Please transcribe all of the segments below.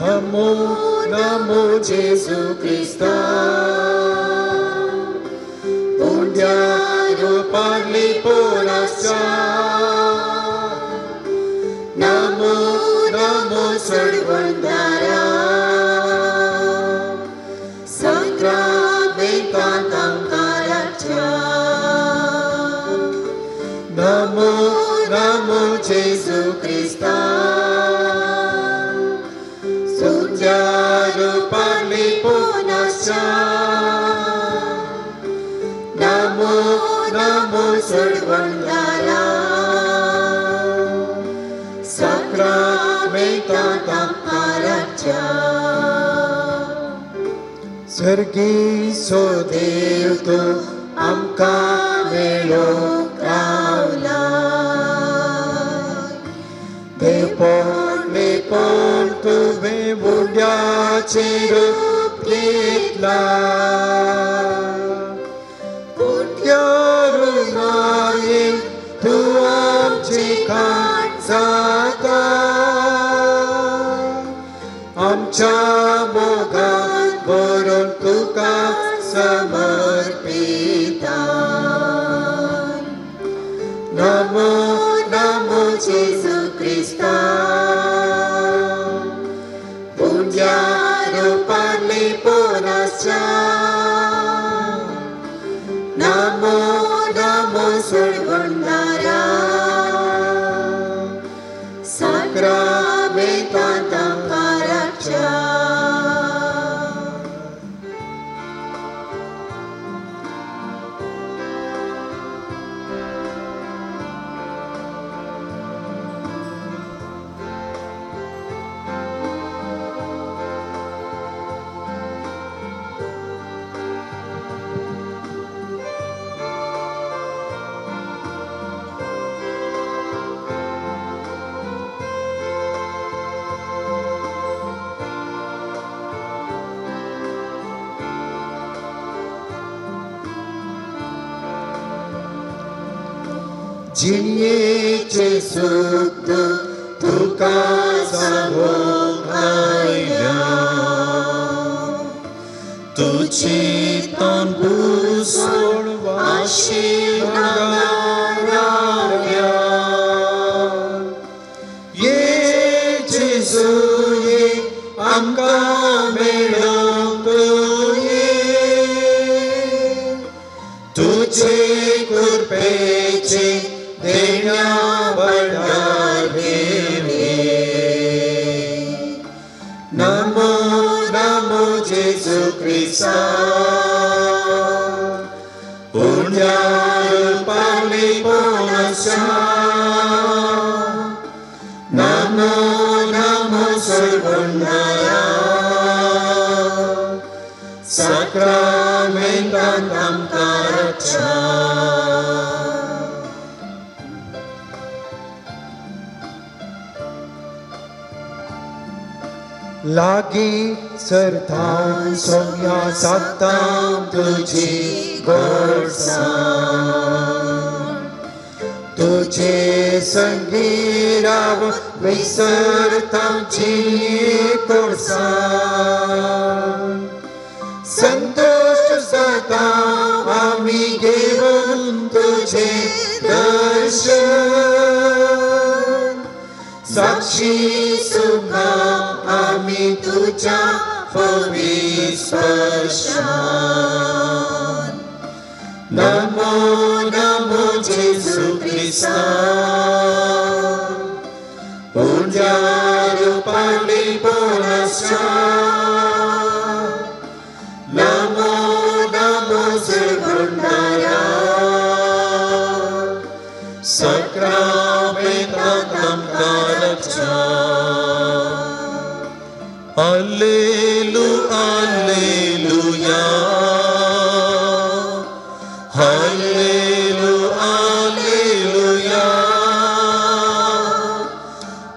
नमो नमो जेजू क्रिस्ता पुण्या रुपार लिपोन आसच्या नमो नमो सोडवणदारा साक्रामेंतांत आमकां राखच्या नमो नमो जेजू क्रिस्ता तुज्या रुपार लिपोन आसच्या नमो नमो सोडवणदारा साक्रामेंतांत आमकां राखच्या सर्गीचो देव तूं आमकां मेळोंक रावला देवपण लेपण तुवें मुंड्याचें रूप घेतलां पुण्या रुनायेन तूं आमचें खाण जाता आमच्या मोगान भरून तुका समर्पिता नमो नमो जेजू क्रिस्ता पुण्या रुपार लिपोन आसच्या नमो नमो सोडवणदारा साक्रामेंतांत आमकां राखच्या जिणयेचें सूख तुका सांगूंक आयल्या तुजी तंबूसोड आशिल्ल्या रावल्या ये जेजू ये आमकां मेळोंक तूं ये तुजे कृपेचें देण्या भंडार घेवन ये नमो नमो जेजू क्रिस्ता पुण्या रुपार लिपोन आसच्या नमो नमो सोडवणदारा साक्रामेंतांत आमकां राखच्या लागीं सरता सोम्या सात्तां तुजी गोडसाण तुजे संगी राव विसरता जिणये कोडसाण संतोश जाता आमी घेवन तुजें दर्शन साक्षी सुखा आमी तुज्या पवित्र स्पर्शान नमो नमो जेजू क्रिस्ता पुण्या रुपार लिपोन आसच्या नमो नमो सोडवणदारा साक्रामेंतांत आमकां राखच्या Alleluia, Alleluia, Alleluia,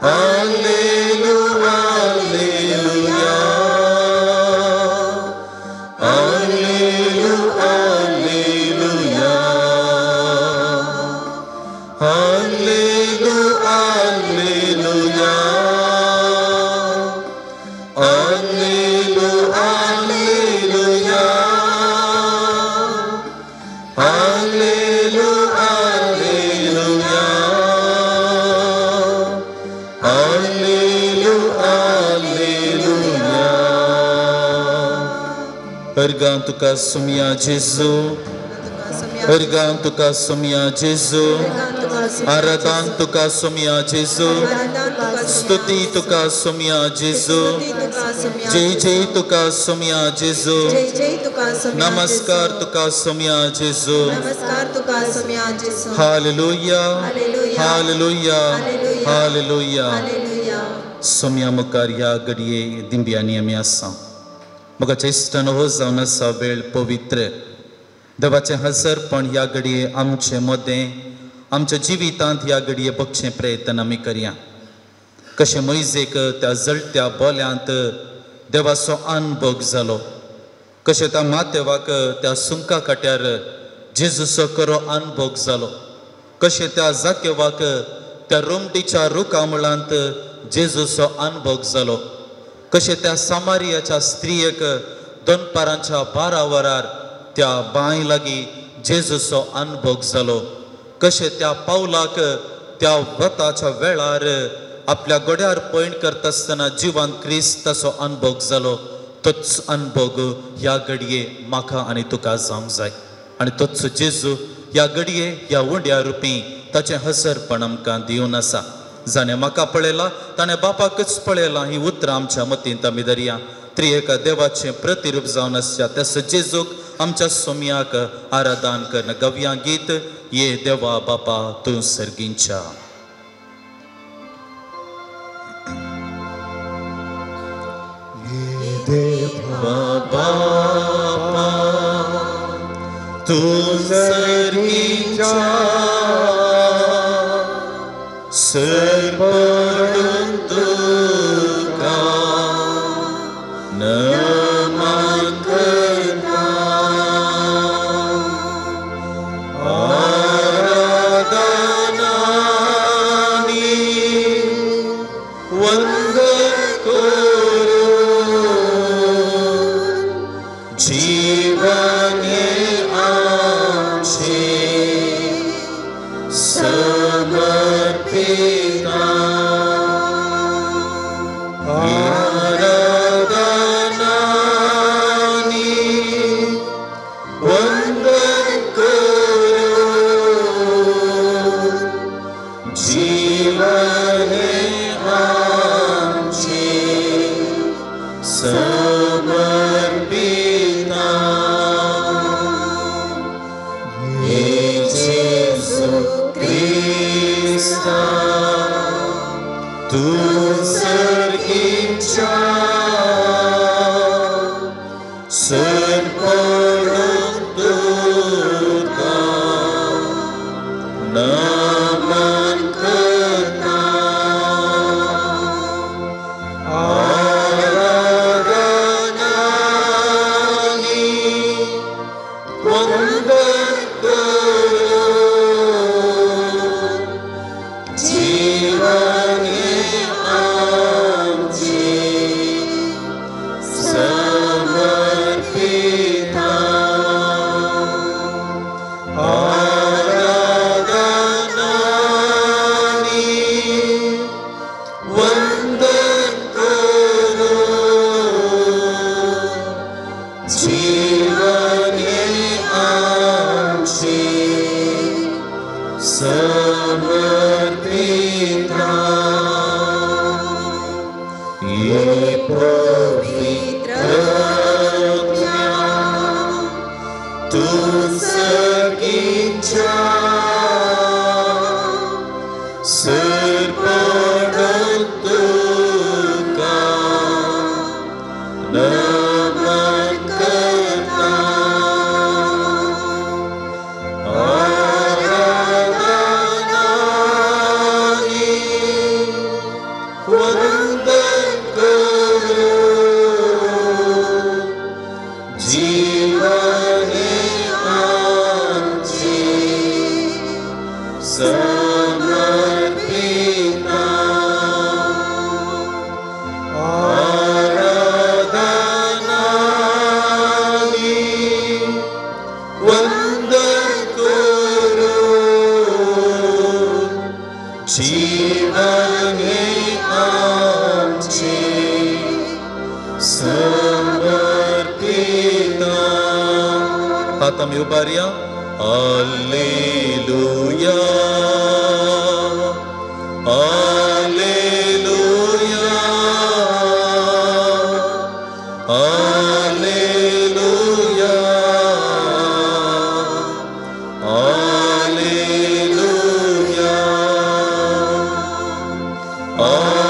Alleluia, Alleluia, Alleluia, Alleluia, Alleluia, Alleluia, Alleluia. अर्गां तुका सोमया जेजू, अर्गां तुका सोमया जेजू, आराधन तुका सोमया जेजू, स्तुती तुका सोमया जेजू, जय जय तुका सोमया जेजू, नमस्कार तुका सोमया जेजू। Hallelujah, hallelujah, hallelujah. सोमया मुखार ह्या घडये दिंब्यांनी आमी आसा। मोगाच्या इश्टान हो जावन आसा वेळ पवित्र देवाचें हजरपण ह्या घडये आमचे मदें आमच्या जिवितांत ह्या घडये बगचें प्रयत्न आमी करया। कशें मोयजेक त्या जळत्या बोल्यांत देवाचो अनभोग जालो, कशें त्या मातेवाक त्या सुंका काट्यार जेजूचो खरो अनभोग जालो, कशें त्या जाकेवाक त्या रोमटीच्या रुखा मुळांत जेजूचो अनभोग जालो, कशें त्या सामारियाच्या स्त्रियेक दनपारांच्या 12 वरार त्या बांय लागीं जेजूचो अनभोग जालो, कशें त्या पावलाक त्या वताच्या वेळार आपल्या गोड्यार पयण करता आसतना जिवान क्रिस्त ताचो अनभोग जालो। तोच अनभोग ह्या घडये म्हाका आनी तुका जावंक जाय आनी तोच जेजू ह्या घडये ह्या उंड्या रुपी ताचें हजरपण आमकां दिवन आसा। जाणें म्हाका पळयला ताणें बापाकच पळयला ही उतरां आमच्या मतींत आमी धरया। त्रिएका देवाचें प्रतिरूप जावन आसच्या त्या जेजूक आमच्या सोमयाक आराधन करून गवया गीत ये देवा बापा तूं सर्गींच्या। देवा बापा तूं सर्गींच्या, सरपडून तुका नमन करता, आराधनानी वंदन करून जीवन आमचें समर्पिता, आराधनानी वंदन करून जीवन आमचें समर्पिता। जेजू क्रिस्ता तूं सर्गींच्या, सरपडून तुका नमन करता, आराधनानी वंदन करून जीवन आमचें समर्पिता, आराधनानी वंदन करून जीवन आमचें समर्पिता। ये पवित्र आत्म्या तूं सर्गींच्या, सरपडून तुका नमन करता, आराधनानी वंदन करून जीवन आमचें समर्पिता, आराधनानी वंदन करून जीवन आमचें समर्पिता। हात आमी उबारया. Alleluia, alleluia, alleluia, alleluia, alleluia, alleluia, alleluia,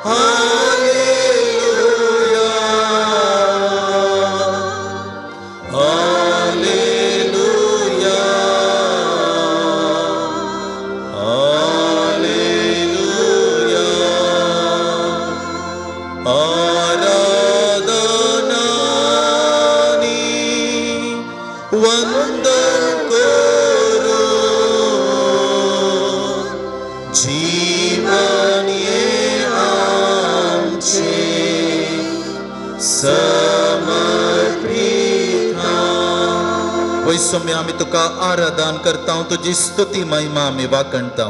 alleluia. आराधनानी वंदन करो, जीवन ये आमचे समर्पित. वय सोम्या आमी तुका आराधन करता, तुजी स्तुती महिमा आमी वाखणता.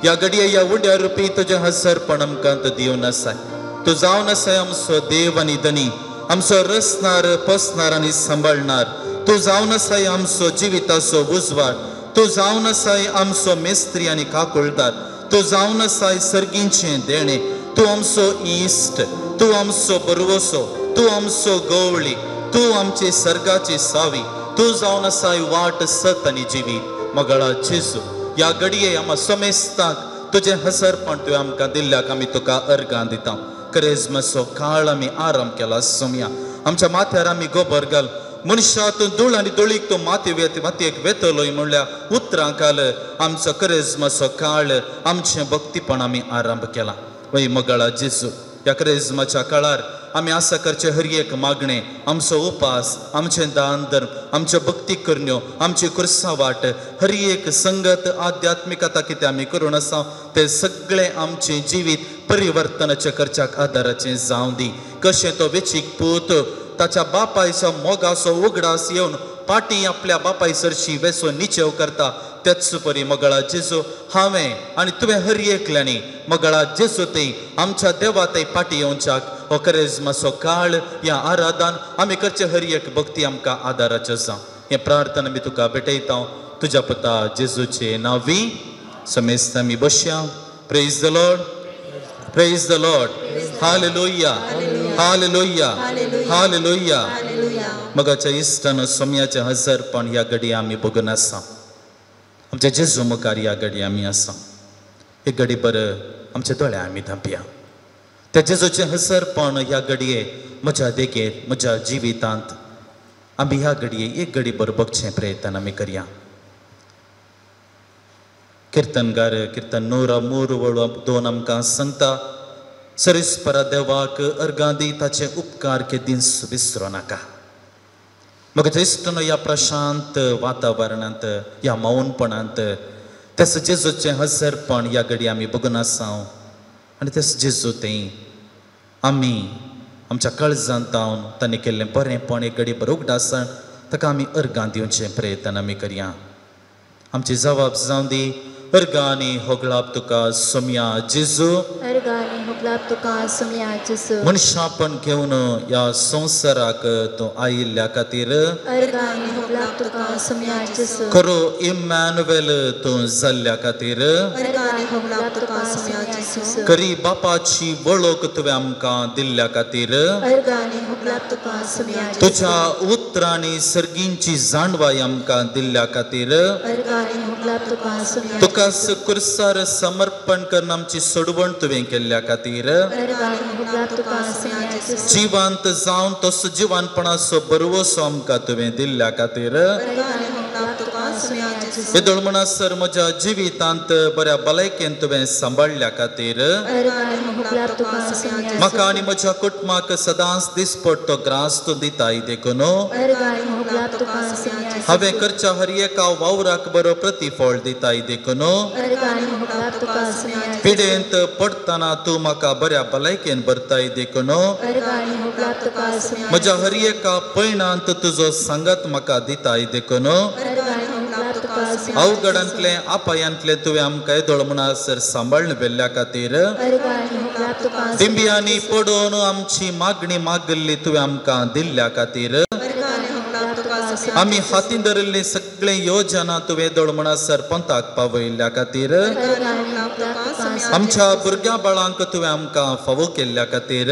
ह्या घडये ह्या उंड्या रुपी तुजें हसरपण आमकां तूं दिवन आसाय. तूं जावन आसाय आमचो देव आनी धनी, आमचो रचणार, पोसणार आनी सांबाळणार. तूं जावन आसाय आमचो जिविताचो उजवाड, तूं जावन आसाय आमचो मेस्त्री आनी काकुळदार, तूं जावन आसाय सर्गींचें देणें. तूं आमचो इश्ट, तूं आमचो बरवसो, तूं आमचो गवळी, तूं आमची सर्गाची सावी, तूं जावन आसाय वाट, सत आनी जिवीत. मगळा जेजू, ह्या घडये आमकां समेस्तांक तुजें हसरपण तुवें आमकां दिल्ल्याक आमी तुका अर्गां दिता. करेजमाचो काळ आमी आराम केला सोम्या, आमच्या माथ्यार आमी गोबर घाल. मनशा तूं धूळ आनी धुळीक तूं मातयेक वेतलोय म्हणल्यार उतरां घाल. आमचो करेजमाचो काळ, आमचें भक्तीपण आमी आरंभ केला. वय मगळा जेजू, ह्या करेजमाच्या काळार आमी आसा करचें हर एक मागणें, आमचो उपास, आमचें दान धर्म, आमच्यो भक्ती करण्यो, आमची कुर्सा वाट, हर एक संगत आध्यात्मिकता कितें आमी करून आसा तें सगळें आमचें जिवीत परिवर्तनाचें करच्याक आदाराचें जावं दी. कशें तो वेचीक पूत ताच्या बापायचो मोगाचो उगडास येवन पाटी आपल्या बापाय सरशी वेसो निचेव करता, तेच परी मगळा जेजू हांवें आनी तुवें हर एकल्यांनी मगळा जेजू थंय आमच्या देवा थंय पाटी येवच्याक हो करेजमाचो काळ, ह्या आराधन आमी करचें हर एक भक्ती आमकां आदाराचें जावं. हें प्रार्थना आमी तुका भेटयता तुज्या पुता जेजूचे नांवी. समेस्त आमी बसया. Praise the Lord, praise the Lord. Hallelujah, hallelujah, hallelujah. मगाच्या इश्टान सोम्याचें हजरपण ह्या घडये आमी बघून आसा. आमच्या जेजू मुखार ह्या घडये आमी आसा. एक घडी बरं आमच्या दोळे आमी धांपया. त्या जेजूचें हसरपण ह्या घडये म्हज्या देगेर, म्हज्या जिवितांत आमी ह्या घडये एक घडी बरं बघचें प्रयत्न आमी करया. किर्तनगार किर्तन 103:2 आमकां सांगता, सरिस्परा देवाक अर्गां दी, ताचे उपकार केदींच विसरो नाका. मग इश्टानो, ह्या प्रशांत वातावरणांत, ह्या मौनपणांत तेच जेजूचें हसरपण ह्या घडये आमी बघून आसा आनी तेच जेजू थंय आमी आमच्या काळजांत जावन ताणें केल्लें बरेंपण एक घडी बरें उगडासान ताका आमी अर्गां दिवचें प्रयत्न आमी करया. आमची जबाब जावं दी. अर्गां आनी होगळाप तुका सोम्या जेजू, अर्गां आनी होगळाप तुका सोम्या जेजू. मनशापण घेवन ह्या संवसाराक तूं आयिल्ल्या खातीर अर्गां आनी होगळाप तुका सोम्या जेजू. खरो इम्मॅन्युएल तूं जाल्ल्या खातीर अर्गां आनी होगळाप तुका सोम्या जेजू. खरी बापाची वळख तुवें आमकां दिल्ल्या खातीर अर्गां आनी होगळाप तुका सोम्या जेजू. तुज्या उतरांनी सर्गींची जाणवाय आमकां दिल्ल्या खातीर अर्गां आनी होगळाप तुका सोम्या तुका कुर्सार समर्पण करून आमची सोडवण तुवें केल्ल्या खातीर जिवंत जावन तसो जिवानपणाचो बरवसो आमकां तुवें दिल्ल्या खातीर येदोळ म्हणसर म्हज्या जिवितांत बऱ्या भलायकेन तुवें सांबाळ्ळ्या खातीर म्हाका आनी म्हज्या कुटुंबाक सदांच दिसपट्टो ग्रास तूं दिताय देखून हांवें करच्या हर एका वावराक बरो प्रतिफळ दिताय देखून पिडेंत पडटना तूं म्हाका बऱ्या भलायकेन भरताय देखून म्हज्या हर एका पयणांत तुजो सांगात म्हाका दिताय देखून अवघडांतले अपायांतले तुवें आमकां येदोळ म्हणसर सांबाळून व्हेल्ल्या खातीर, दिंब्यांनी पडून आमची मागणी मागिल्ली तुवें आमकां दिल्ल्या खातीर, आमी हातीन धरिल्ली सगळे योजना तुवें येदोळ म्हणसर पंथाक पावयल्ल्या खातीर, आमच्या भुरग्या बाळांक तुवें आमकां फावो केल्ल्या खातीर,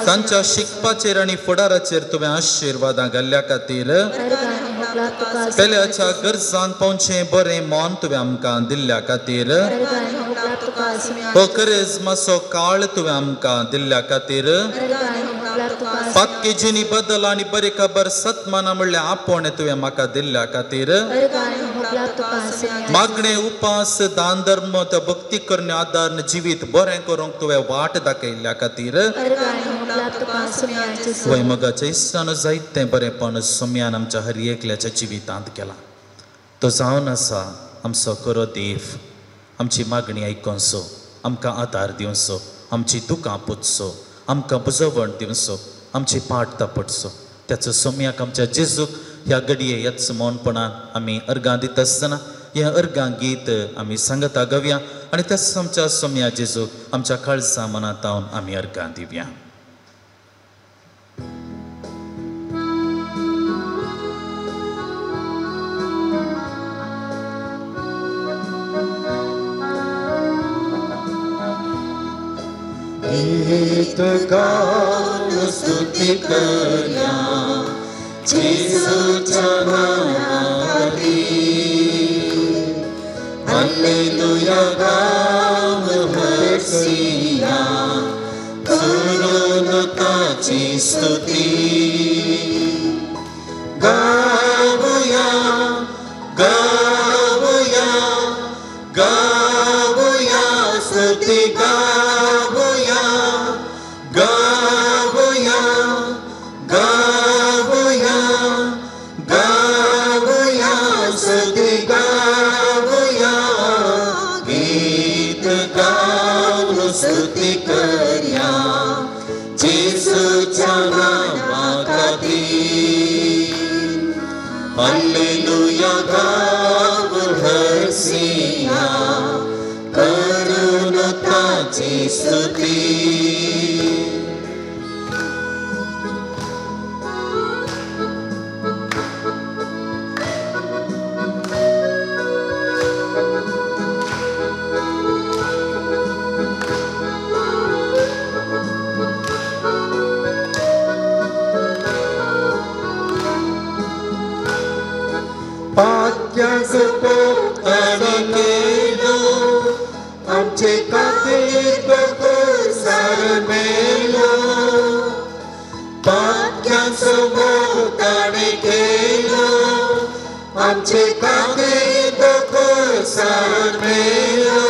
तांच्या शिकपाचेर आनी फुडाराचेर तुवें आशिर्वादां घाल्ल्या खातीर, पेल्याच्या गरजांक पावचें बरें मन तुवें आमकां दिल्ल्या खातीर, हो करेजमाचो काळ तुवें आमकां दिल्ल्या खातीर, पातकेजीनी बदल आनी बरी खबर सतमाना म्हणल्यार आपोवणें तुवें म्हाका दिल्ल्या खातीर, मागणे उपास दान धर्म त्या भक्ती करणे आदार जिवीत बरें करूंक तुवें वाट दाखयल्ल्या खातीर, वय मोगाच्या इश्टान जायतें बरेंपण सोम्यान आमच्या हर एकल्याच्या जिवितांत केलां. तो जावन आसा आमचो खरो देव, आमची मागणी आयकोनसो, आमकां आदार दिवचो, आमची दुकां पुसचो, आमकां बुजवण दिवचो, आमची पाट तापटचो. त्याचो सोम्याक आमच्या जेजूक ह्या घडये ह्याच मौनपणान आमी अर्गां दिता आसतना हें अर्गां गीत आमी सांगता गावया आनी त्याच आमच्या सोम्या जेजूक आमच्या काळजा मनांत आमी अर्गां दिवया. गीत गाऊन स्तुती करया जेजूच्या नावाखातीर, हालेलुया गाऊन हरसिया करून ताची स्तुती. गाऊया गाऊया गाऊया स्तुती गाऊया गाऊया गाऊया गाऊया स्तुती गाऊया. गीत गाऊन स्तुती करया जेजूच्या नावाखातीर, हालेलुया गाऊन हरसिया करून ताची स्तुती. पात्यांचो पोक्तानी केलो आमचे खातीर तो कुर्सार मेलो, पात्यांचो पोक्तानी केलो आमचे खातीर तो कुर्सार मेलो.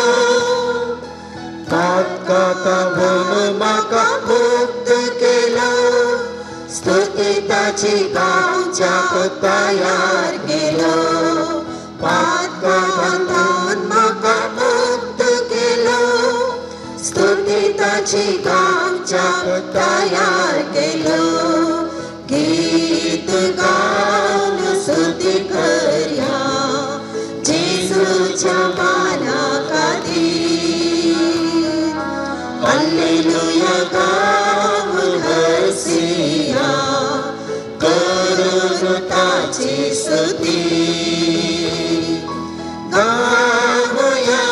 पातकांतून म्हाका मुक्त केलो, स्तुती ताची गावच्याक तयार केलो, पातकांतून म्हाका मुक्त केलो, स्तुती ताची गावच्याक तयार केलो. गीत गाऊन स्तुती करया जेजूच्या मानाखातीर, हालेलुया गाऊन हरसिया करून ताची स्तुती. गाऊया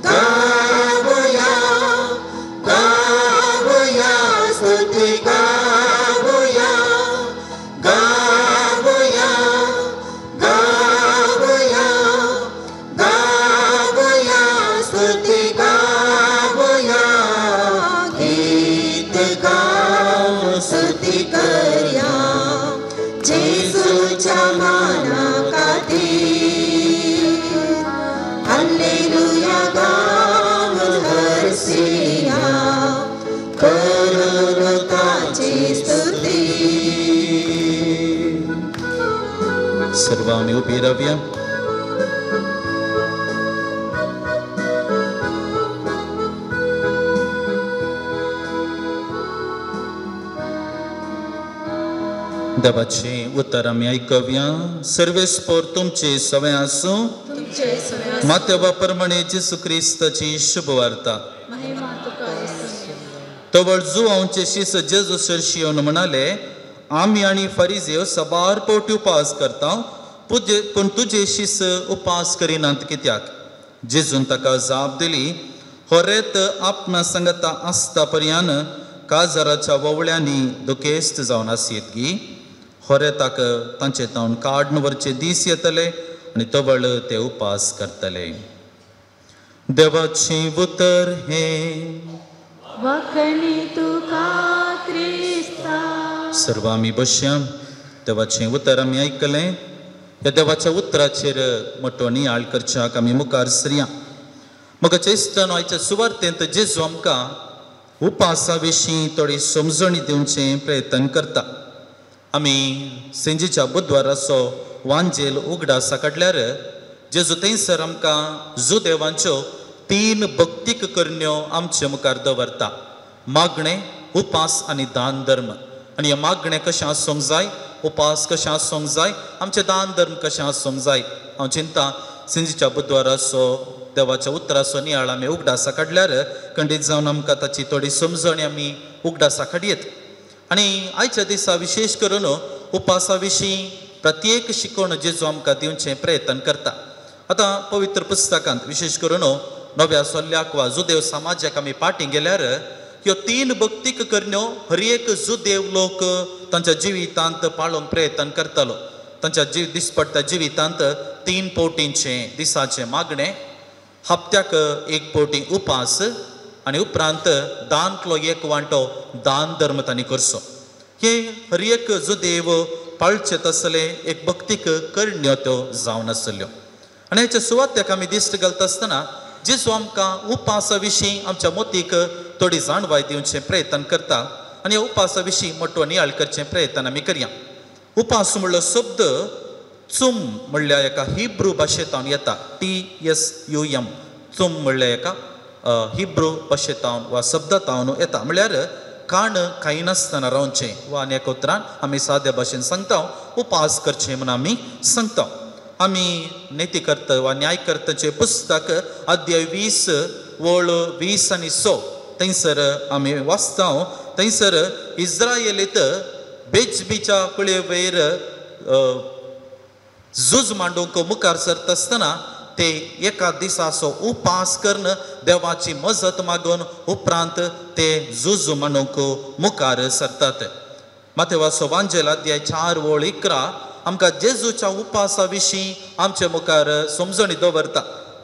गाऊया गाऊया स्तुती गाऊया गाऊया गाऊया गाऊया स्तुती गाऊया. गीत गाऊन स्तुती करया जेजूच्या मानाखातीर, हालेलुया गाऊन हरसिया करून ताची स्तुती. सर्व आमी उबी रावया. देवाची उतर आमी आयकव्या. सर्वेस्पोर तुमचे सवे आसूं. मातेवा प्रमाणे जेजू क्रिस्ताची शुभवार्ता. तवळ जुवांचे शिस जेजू सरशी येवन म्हणाले, आमी आनी फरिजेव सबार पवटी उपास करता, पूण तुजे शिस उपास करिनात कित्याक? जेजून ताका जाप दिली, होरेत आपणा सांगता आसता पर्यान काजाराच्या वोवळ्यांनी दुखेस्त जावन आसयेत गी. होरेताक तांचे तावन काडून व्हरचे दीस येतले आनी तवळ ते उपास करतले. देवाचें उतर हें. वखणी तुका क्रिस्ता. सर्व आमी बसया. देवाचें उतर आमी आयकलें. ह्या देवाच्या उतराचेर मोटो नियाळ करच्याक आमी मुखार सरया. म्हज्या इश्टांनो, आयच्या सुवार्तेंत जेजू आमकां उपासा विशीं थोडी समजणी दिवचें प्रयत्न करता. आमी सेंजीच्या बुधवाराचो वांजेल उगडासा काडल्यार जेजू थंयसर आमकां जुदेवांच्यो 3 भक्तीक करण्यो आमचे मुखार दवरता. मागणें, उपास आनी दान धर्म. आनी हें मागणें कशें आसूंक जाय, उपास कशें आसूंक जाय, आमचें दान धर्म कशें आसूंक जाय. हांव चिंता सिंजीच्या बुधवाराचो देवाच्या उतराचो नियाळ आमी उगडासा काडल्यार खंडीत जावन आमकां ताची थोडी समजणी आमी उगडासा काडयेत. आनी आयच्या दिसा विशेश करून उपासा विशीं प्रत्येक शिकवण जेजू आमकां दिवचें प्रयत्न करता. आतां पवित्र पुस्तकांत विशेश करून नव्या सोल्ल्याक वा जुदेव समाजाक आमी फाटीं गेल्यार ह्यो 3 भक्तीक करण्यो हर एक जुदेव लोक तांच्या जिवितांत पाळोवंक प्रयत्न करतालो. तांच्या दिसपट्ट्या जिवितांत 3 पवटींचें दिसाचें मागणें, हप्त्याक 1 पवटी उपास आनी उपरांत दांतलो 1 वांटो दान धर्म तांणी करचो. हे हर एक जुदेव पाळचे तसले एक भक्तीक करण्यो त्यो जावन आसल्यो. आनी हाच्या सुवातेक आमी दिश्ट घालता आसतना जेजू आमकां उपासा विशीं आमच्या मोतीक थोडी जाणवाय दिवचें प्रयत्न करता आनी ह्या उपासा विशीं मोटो नियाळ करचें प्रयत्न आमी करया. उपास म्हणलो शब्द चुम म्हणल्या एका हिब्रू भाशेंतावन येता. TSUM चुम म्हणल्या एका हिब्रू भाशेंतावन वा शब्दांतावन येता. म्हणल्यार काण खायनासतना रावचें वा आनी एका उतरान आमी साद्या भाशेन सांगता उपास करचें म्हूण आमी सांगता. आमी नितीकर्त वा न्यायकर्ताचें पुस्तक अध्याय 20 वळ 20 आनी 100 थंयसर आमी वाचता. थंयसर इस्रायलीत बेजबीच्या कुळे वयर झूज मांडूंक मुखार सरता आसतना ते एका दिसाचो उपास करून देवाची मजत मागून उपरांत ते झूज मांडूंक मुखार सरतात. मातेवाचो वांजेल अध्याय 4 वळ 11 आमकां जेजूच्या उपासा विशीं आमचे मुखार समजणी दवरता.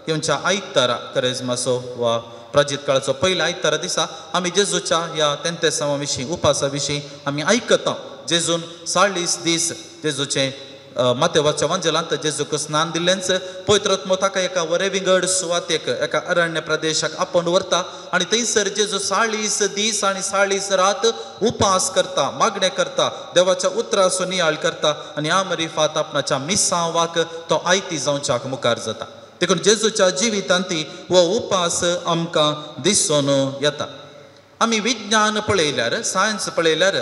येवच्या आयतारा करेजमाचो वा प्राजीत काळाचो पयल्या आयतारा दिसा आमी जेजूच्या ह्या तेंतेसांवा विशीं उपासा विशीं आमी आयकता. जेजून 40 दीस जेजूचें मातेवाच्या वांजेलांत जेजूक स्नान दिल्लेंच पवित्र आत्मो ताका एका वरे विंगड सुवातेक एका अरण्य प्रदेशाक आपोवन व्हरता आनी थंयसर जेजू 40 दीस आनी 40 रात उपास करता, मागणें करता, देवाच्या उतराचो नियाळ करता आनी आमरिफात आपणाच्या मिसांवाक तो आयती जावच्याक मुखार जाता. देखून जेजूच्या जिवितांत हो उपास आमकां दिसून येता. आमी विज्ञान पळयल्यार, सायन्स पळयल्यार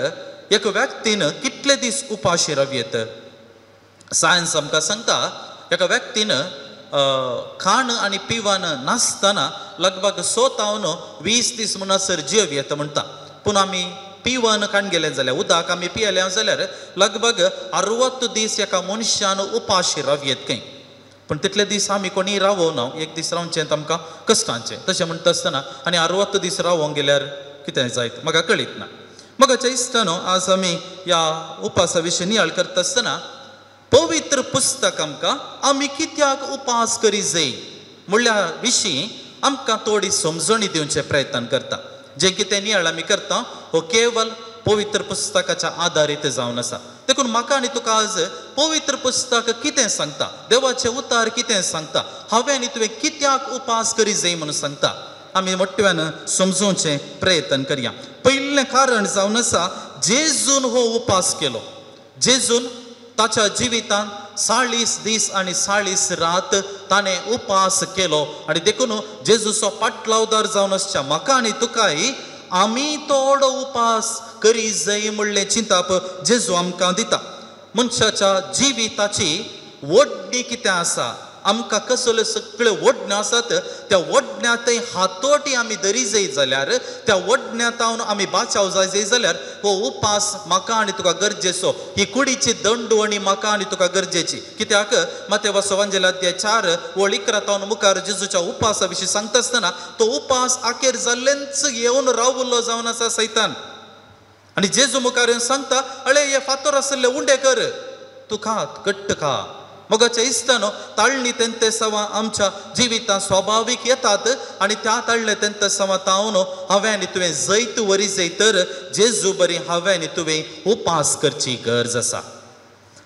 एक व्यक्तीन कितले दीस उपाशी रावयेत? सायन्स आमकां सांगता एका व्यक्तीन खाण आनी पिवन नासतना लगभग 100 तावन 20 दीस म्हणसर जीव येता म्हणटा. पूण आमी पिवन खाण गेले जाल्यार, उदक आमी पियेले जाल्यार लगभग 60 दीस एका मनशान उपाशी रावयेत खंय. पूण तितले दीस आमी कोणी रावना, एक दीस रावचें आमकां कश्टांचें. तशें म्हणटा आसतना आनी 60 दीस रावोंक गेल्यार कितें जायत म्हाका कळीत ना. म्हज्या इश्टानो, आज आमी ह्या उपासा विशीं नियाळ करता आसतना पवित्र पुस्तक आमकां आमी कित्याक उपास करी जाय म्हणल्या विशीं आमकां थोडी समजणी दिवचें प्रयत्न करता. जें कितें नियाळ आमी करता हो केवल पवित्र पुस्तकाच्या आदारीत जावन आसा. देखून म्हाका आनी तुका आज पवित्र पुस्तक कितें सांगता, देवाचें उतार कितें सांगता, हांवें आनी तुवें कित्याक उपास करी जाय म्हणून सांगता, आमी मोठ्यान समजोवचें प्रयत्न करया. पयलें कारण जावन आसा जेजून हो उपास केलो. जेजून ताच्या जिवितांत 40 दीस आनी 40 रात ताणें उपास केलो आनी देखून जेजूचो पाटलावदार जावन आसच्या म्हाका आनी तुकाय आमी थोडो उपास करी जाय म्हणलें चिंताप जेजू आमकां दिता. मनशाच्या जिविताची ओडणी कितें आसा, आमकां कसल्यो सगळ्यो ओडण्यो आसात त्या ओडण्यांतय हातोटी आमी धरी जाय जाल्यार, त्या ओडण्यांतावन आमी बाचाव जाय जाय जाल्यार हो उपास म्हाका आनी तुका गरजेचो, ही कुडीची दंडवणी म्हाका आनी तुका गरजेची. कित्याक मातेवाचो वांजेल अध्याय 4 ओळ 11 तावन मुखार जेजूच्या उपासा विशीं सांगता आसतना तो उपास आखेर जाल्लेंच येवन रावलो जावन आसा सैतान. आनी जेजू मुखार येवन सांगता, अळे हे फातोर आशिल्ले उंडे कर, तूं खा, घट्ट खा. मोगाच्या इश्टानो, ताळणी तेंते सवां आमच्या जिवितांत स्वाभावीक येतात आनी त्या ताळणे तेंते सवां तावन हांवें आनी तुवें जैत वरी जय तर जेजू बरी हांवें आनी तुवें उपास करची गरज आसा.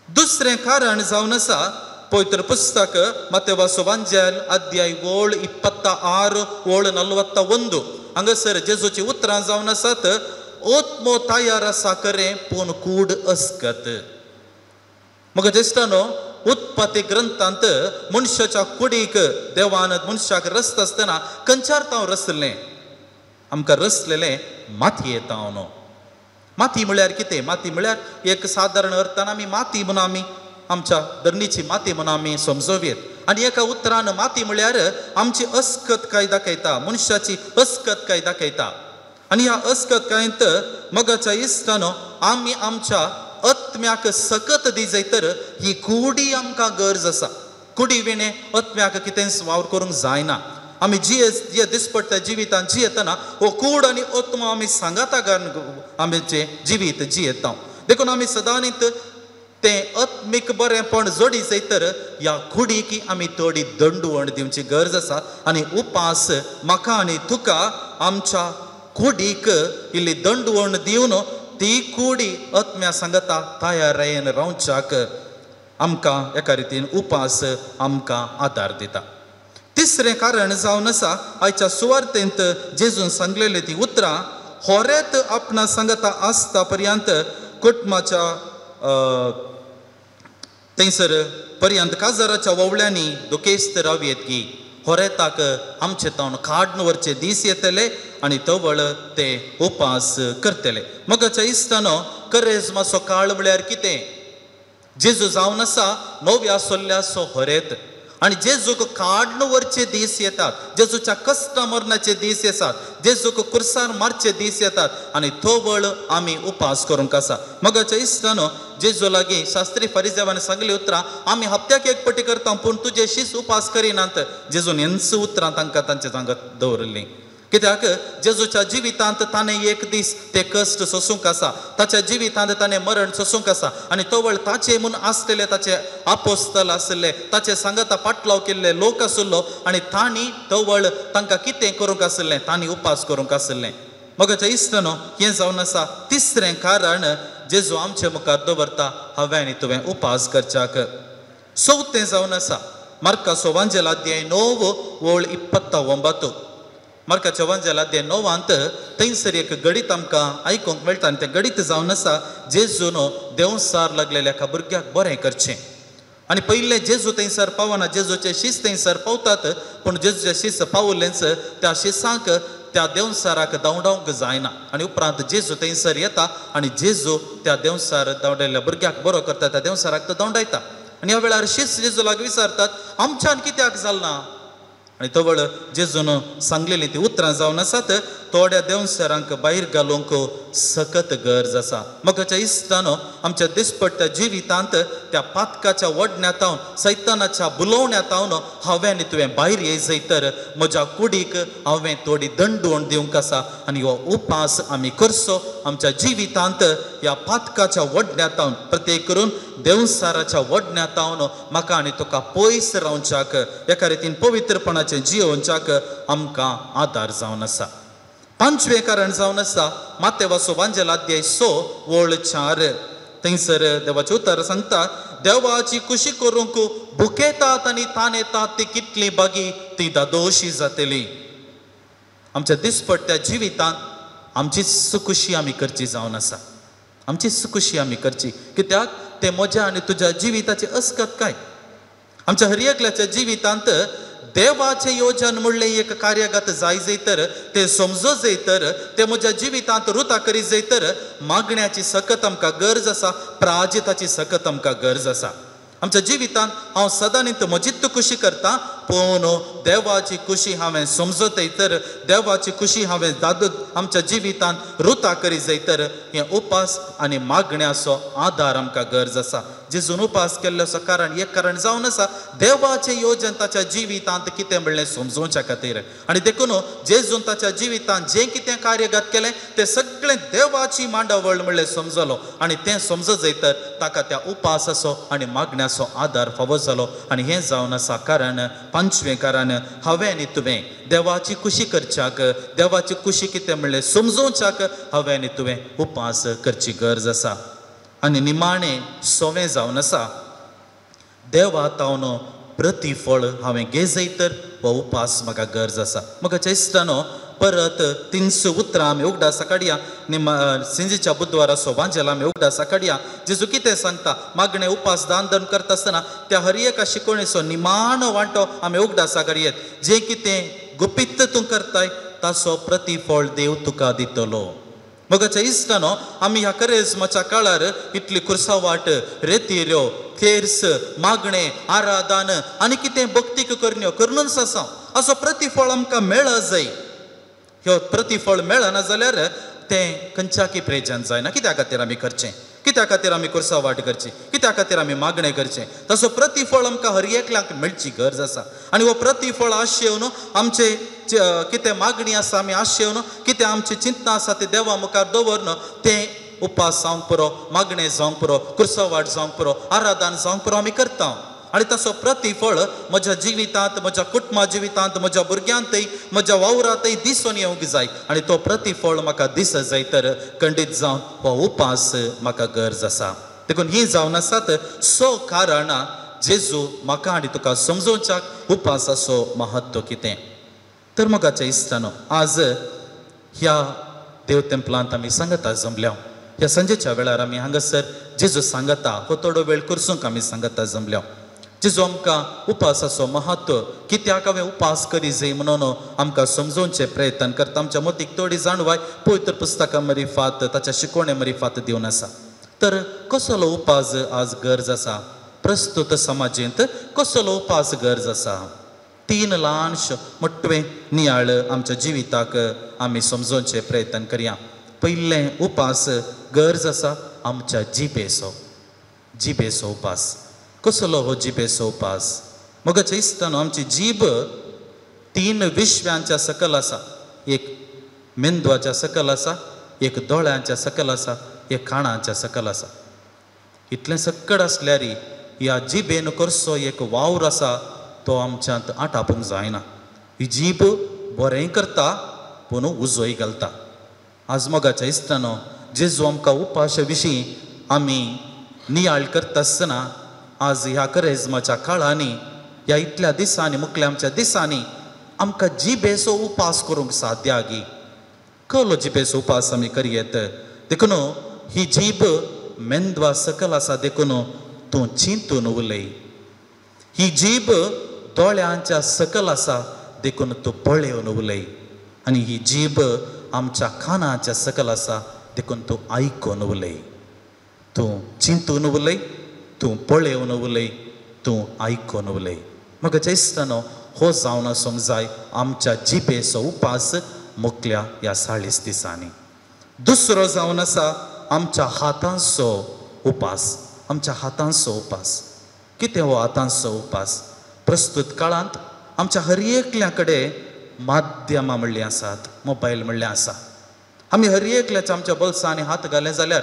दुसरें कारण जावन आसा पवित्र पुस्तक मातेवाचो वांजेल अध्याय ओळ 26 ओळ 41 हांगासर जेजूची उतरां जावन आसात, ओत्मो तयार आसा करें पूण कूड अस्कत. मोगाच्या इश्टानो, उत्पत्ती ग्रंथांत मनशाच्या कुडीक देवान मनशाक रसता आसतना खंयच्यार तांव रसलें, आमकां रसलेलें मातये तावन. माती म्हळ्यार कितें? माती म्हळ्यार एक सादारण अर्थान आमी माती म्हूण आमी आमच्या धरणीची माती म्हूण आमी समजोवयेत. आनी एका उतरान माती म्हळ्यार आमची अस्कत काय दाखयता, मनशाची अस्कत काय दाखयता. आनी ह्या अस्कत कायंत मोगाच्या इश्टानो आमी आमच्या आत्म्याक सकत दी जाय तर ही कुडी आमकां गरज आसा. कुडी विणें आत्म्याक कितेंच वावर करूंक जायना. आमी जिये दिसपट्ट्या जिवितांत जियेतना हो कूड आनी आत्मो आमी सांगाता कारण आमचें जिवीत जियेता. देखून आमी सदांच तें आत्मीक बरेंपण जोडी जाय तर ह्या कुडीक आमी थोडी दंडवण दिवची गरज आसा. आनी उपास म्हाका आनी तुका आमच्या कुडीक इल्ली दंडवण दिवन ती कुडी आत्म्या सांगता तयारायेन रावच्याक आमकां एका रितीन उपास आमकां आदार दिता. तिसरें कारण जावन आसा आयच्या सुवार्तेंत जेजून सांगलेली ती उतरां, होरेत आपणा सांगता आसता पर्यंत कुटुंबाच्या थंयसर पर्यंत काजाराच्या वोवळ्यांनी दुखेस्त रावयेत की होरेताक आमचे तावन काडून व्हरचे दीस येतले आनी तवळ ते उपास करतले. मोगाच्या इश्टानो, करेज्माचो काळ म्हळ्यार कितें? जेजू जावन आसा नव्या सोल्ल्याचो होरेत आनी जेजूक काडून व्हरचे दीस येतात, जेजूच्या कश्टा मरणाचे दीस येतात, जेजूक कुर्सार मारचे दीस येतात आनी तवळ आमी उपास करूंक आसा. मोगाच्या इश्टानो, जेजू लागीं शास्त्री फरिजेवान सांगली उतरां, आमी हप्त्याक एक पटी करता पूण तुजे शीस उपास करिनात. जेजून हेंच उतरां तांकां तांचे सांगत दवरिल्लीं. कित्याक जेजूच्या जिवितांत ताणें एक दीस ते कश्ट सोसूंक आसा, ताच्या जिवितांत ताणें मरण सोसूंक आसा आनी तवळ ताचे म्हूण आसलेले ताचे आपोस्तल आसले, ताचे सांगाता पाटलाव केल्ले लोक आसलो आनी तांणी तवळ तांकां कितें करूंक आसलें, तांणी उपास करूंक आसलें. मोगाच्या इश्टानो, हें जावन आसा तिसरें कारण जेजू आमचे मुखार दवरता हांवें आनी तुवें उपास करच्याक. चवथें जावन आसा मार्काचो वांजेल अध्याय 9 ओळ 29. मार्काच्या वांजेल अध्याय 9 थंयसर एक गणीत आमकां आयकूंक मेळटा आनी तें गणीत जावन आसा जेजून देंवसार लागलेल्या एका भुरग्याक बरें करचें. आनी पयलें जेजू थंयसर पावना, जेजूचे शीस थंयसर पावतात पूण जेजूचे शीस पावलेंच त्या शिसांक त्या देंवसाराक धांवडावंक जायना. आनी उपरांत जेजू थंयसर येता आनी जेजू त्या देंवसार धांवडायल्ल्या भुरग्याक बरो करता, त्या देंवसाराक तो धांवडायता. आनी ह्या वेळार शीस जेजू लागीं विचारतात, आमच्यान कित्याक जालें ना? आनी तवळ जेजून सांगलेली ती उतरां जावन आसात, थोड्या देंवसारांक भायर घालूंक सकत गरज आसा. मोगाच्या इश्टानो, आमच्या दिसपट्ट्या जिवितांत त्या पातकाच्या ओडण्यातावन सैतानाच्या बुलोवण्यातावन हांवें आनी तुवें भायर येय तर म्हज्या कुडीक हांवें थोडी दंडवण दिवंक आसा आनी हो उपास आमी करचो आमच्या जिवितांत ह्या पातकाच्या ओडण्यातावन, प्रत्येक करून देंवसाराच्या ओडण्यातावन म्हाका आनी तुका पयस रावच्याक एका रितीन पवित्रपणाचें जियोवच्याक आमकां आदार जावन आसा. पांचवें कारण जावन आसा मातेवाचो वांजेल अध्याय 6 ओळ 4 थंयसर देवाचें उतर सांगता, देवाची खुशी करूंक भुकेतात आनी तानेतात ती कितली बागी ती दादोशी जातली. आमच्या दिसपट्ट्या जिवितांत आमचीच खुशी आमी करची जावन आसा, आमचीच खुशी आमी करची. कित्याक तें म्हज्या आनी तुज्या जिविताची अस्कत काय. आमच्या हर एकल्याच्या जिवितांत देवाचें योजन म्हणलें एक कार्यगत जाय जाय तर, तें समजो जाय तर, तें म्हज्या जिवितांत रुता करी जाय तर मागण्याची सकत आमकां गरज आसा, प्राजिताची सकत आमकां गरज आसा. आमच्या जिवितांत हांव सदांनीत म्हजीच खुशी करता, पूण देवाची खुशी हांवें समजतय तर, देवाची खुशी हांवें दादू आमच्या जिवितांत रुता करी जाय तर हें उपास आनी मागण्याचो आदार आमकां गरज आसा. जेजून उपास केल्लो कारण एक कारण जावन आसा देवाचें योजन ताच्या जिवितांत कितें म्हणलें समजोवच्या खातीर. आनी देखून जेजून ताच्या जिवितांत जें कितें कार्यगत केलें तें सगळें देवाची मांडावळ म्हणलें समजलो आनी तें समजत जाय तर ताका त्या उपासाचो आनी मागण्याचो आदार फावो जालो. आनी हें जावन आसा कारण पांचवें कारण हांवें आनी तुवें देवाची खुशी करच्याक, देवाची खुशी कितें म्हणलें समजोवच्याक हांवें आनी तुवें उपास करची गरज आसा. आनी निमाणें सोवें जावन आसा देवा तावन प्रतिफळ हांवें घेजय तर हो उपास म्हाका गरज आसा. म्हाका चेस्टानो परत 300 उतरां आमी उगडासा काडया. निमा सिंजीच्या बुधवाराचो वांजेल आमी उगडासा काडया. जेजू कितें सांगता मागणें उपास दान धर्म करता आसतना त्या हर एका शिकवणेचो निमाणो वांटो आमी उगडासा काडयेत. जें कितें गुपीत तूं करताय ताचो प्रतिफळ देव तुका दितलो. मोगाच्या इश्टानो आमी ह्या करेजमाच्या काळार इतली कुर्सावाट, रेतिऱ्यो, थेर्स, मागणें, आराधन आनी कितें भक्तीक करण्यो करूनच आसा. असो प्रतिफळ आमकां मेळ जाय. ह्यो प्रतिफळ मेळना जाल्यार तें खंयच्याकी प्रेजन जायना. कित्या खातीर आमी करचें, कित्या खातीर आमी कुर्सावाट करची, कित्या खातीर आमी मागणें करचें? तसो प्रतिफळ आमकां हर एकल्याक मेळची गरज आसा. आनी हो प्रतिफळ आशेवन आमचे कितें मागणी आसा आमी आशेवन कितें आमची चिंतना आसा ती देवा मुखार दवरन तें उपास जावंक पुरो, मागणें जावंक पुरो, कुर्सावाट जावंक पुरो, आराधन जावंक पुरो आमी करता. आनी ताचो प्रतिफळ म्हज्या जिवितांत, म्हज्या कुटुंबा जिवितांत, म्हज्या भुरग्यांतय, म्हज्या वावरांतय दिसून येवंक जाय. आनी तो प्रतिफळ म्हाका दिसत जाय तर खंडीत जावन हो उपास म्हाका गरज आसा. देखून ही जावन आसात 6 कारणां जेजू म्हाका आनी तुका समजोवच्याक उपासाचो महत्व कितें. तर मोगाच्या इश्टानो आज ह्या देव तेंपलांत आमी सांगता जमल्या. ह्या सांजेच्या वेळार आमी हांगासर जेजू सांगता हो थोडो वेळ करसूंक आमी सांगता जमल्या. जेजू आमकां उपासाचो महत्व कित्याक हांवें उपास करी जाय म्हणून आमकां समजोवचें प्रयत्न करता. आमच्या मतीक थोडी जाणवाय पवित्र पुस्तकां मरिफात ताच्या शिकवणे मरिफात दिवन आसा. तर कसलो उपास आज गरज आसा प्रस्तुत समाजेंत, कसलो उपास गरज आसा? 3 ल्हानशे मोटवे नियाळ आमच्या जिविताक आमी समजोवचें प्रयत्न करया. पयलें उपास गरज आसा आमच्या जिबेचो, जिबेचो उपास. कसलो हो जिबेचो उपास? मोगाच्या इश्टानो आमची जीब 3 विश्व्यांच्या सकल आसा. एक मेंदवाच्या सकल आसा, एक दोळ्यांच्या सकल आसा, एक काणाच्या सकल आसा. इतलें सकड आसल्यार ह्या जिबेन करचो एक वावर आसा तो आमच्यांत आटापूंक जायना. ही जीब बरें करता पूण उजोय घालता. आज मोगाच्या इश्टानो जेजू आमकां उपाशा विशीं आमी नियाळ करता आसतना आज ह्या करेजमाच्या काळांनी, ह्या इतल्या दिसांनी, मुखल्या आमच्या दिसांनी आमकां जिबेचो उपास करूंक साध्य आगी. कहलो जिबेचो उपास आमी करयेत? देखून ही जीब मेंदवा सकल आसा, देखून तूं चिंतून उलय. ही जीब दोळ्यांच्या सकल आसा, देखून तूं पळेवन उलय. आनी ही जीब आमच्या कानाच्या सकल आसा, देखून तूं आयकून उलय. तूं चिंतून उलय, तूं पळेवन उलय, तूं आयकून उलय. म्हाका इश्टानो हो जावन आसूंक जाय आमच्या जिबेचो उपास मुखल्या ह्या 40 दिसांनी. दुसरो जावन आसा आमच्या हातांचो उपास. आमच्या हातांचो उपास कितें हो हातांचो उपास? प्रस्तुत काळांत आमच्या हर एकल्या कडेन माध्यमां म्हणलीं आसात, मोबायल म्हणलें आसा. आमी हर एकल्याच्या आमच्या बोल्सांनी हात घाले जाल्यार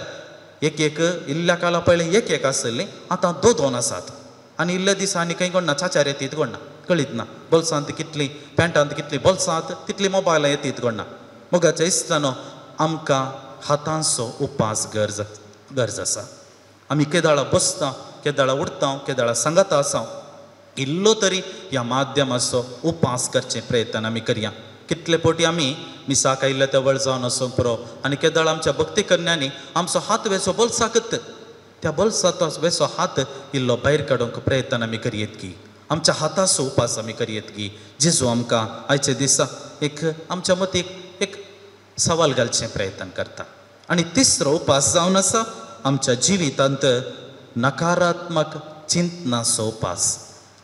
एक एक इल्ल्या काळा पयलीं एक एक आसली, आतां 2 2 आसात. आनी इल्ल्या दिसांनी खंय कोण ना चाचार येतीत कोण ना, कळीत ना बोल्सांत कितली, पॅन्टांत कितली बोल्सांत तितली मोबायलां येतीत कोण ना. मोगाच्या इश्टानो आमकां हातांचो उपास गरज गरज आसा. आमी केदाळा बसता, केदाळा उठता, केदाळा सांगता आसा, इल्लो तरी ह्या माध्यमाचो उपास करचें प्रयत्न आमी करया. कितले पोटी आमी मिसाक आयिल्ले त्या वळ जावन आसूंक पुरो. आनी केदाळ आमच्या भक्ती करण्यांनी आमचो हात वेसो बोल्साकत, त्या बोल्साचो वेसो हात इल्लो भायर काडूंक प्रयत्न आमी करयेत की. आमच्या हाताचो उपास आमी करयेत गी? जेजू आमकां आयच्या दिसा एक आमच्या मतीक एक सवाल घालचें प्रयत्न करता. आनी तिसरो उपास जावन आसा आमच्या जिवितांत नकारात्मक चिंतनाचो उपास,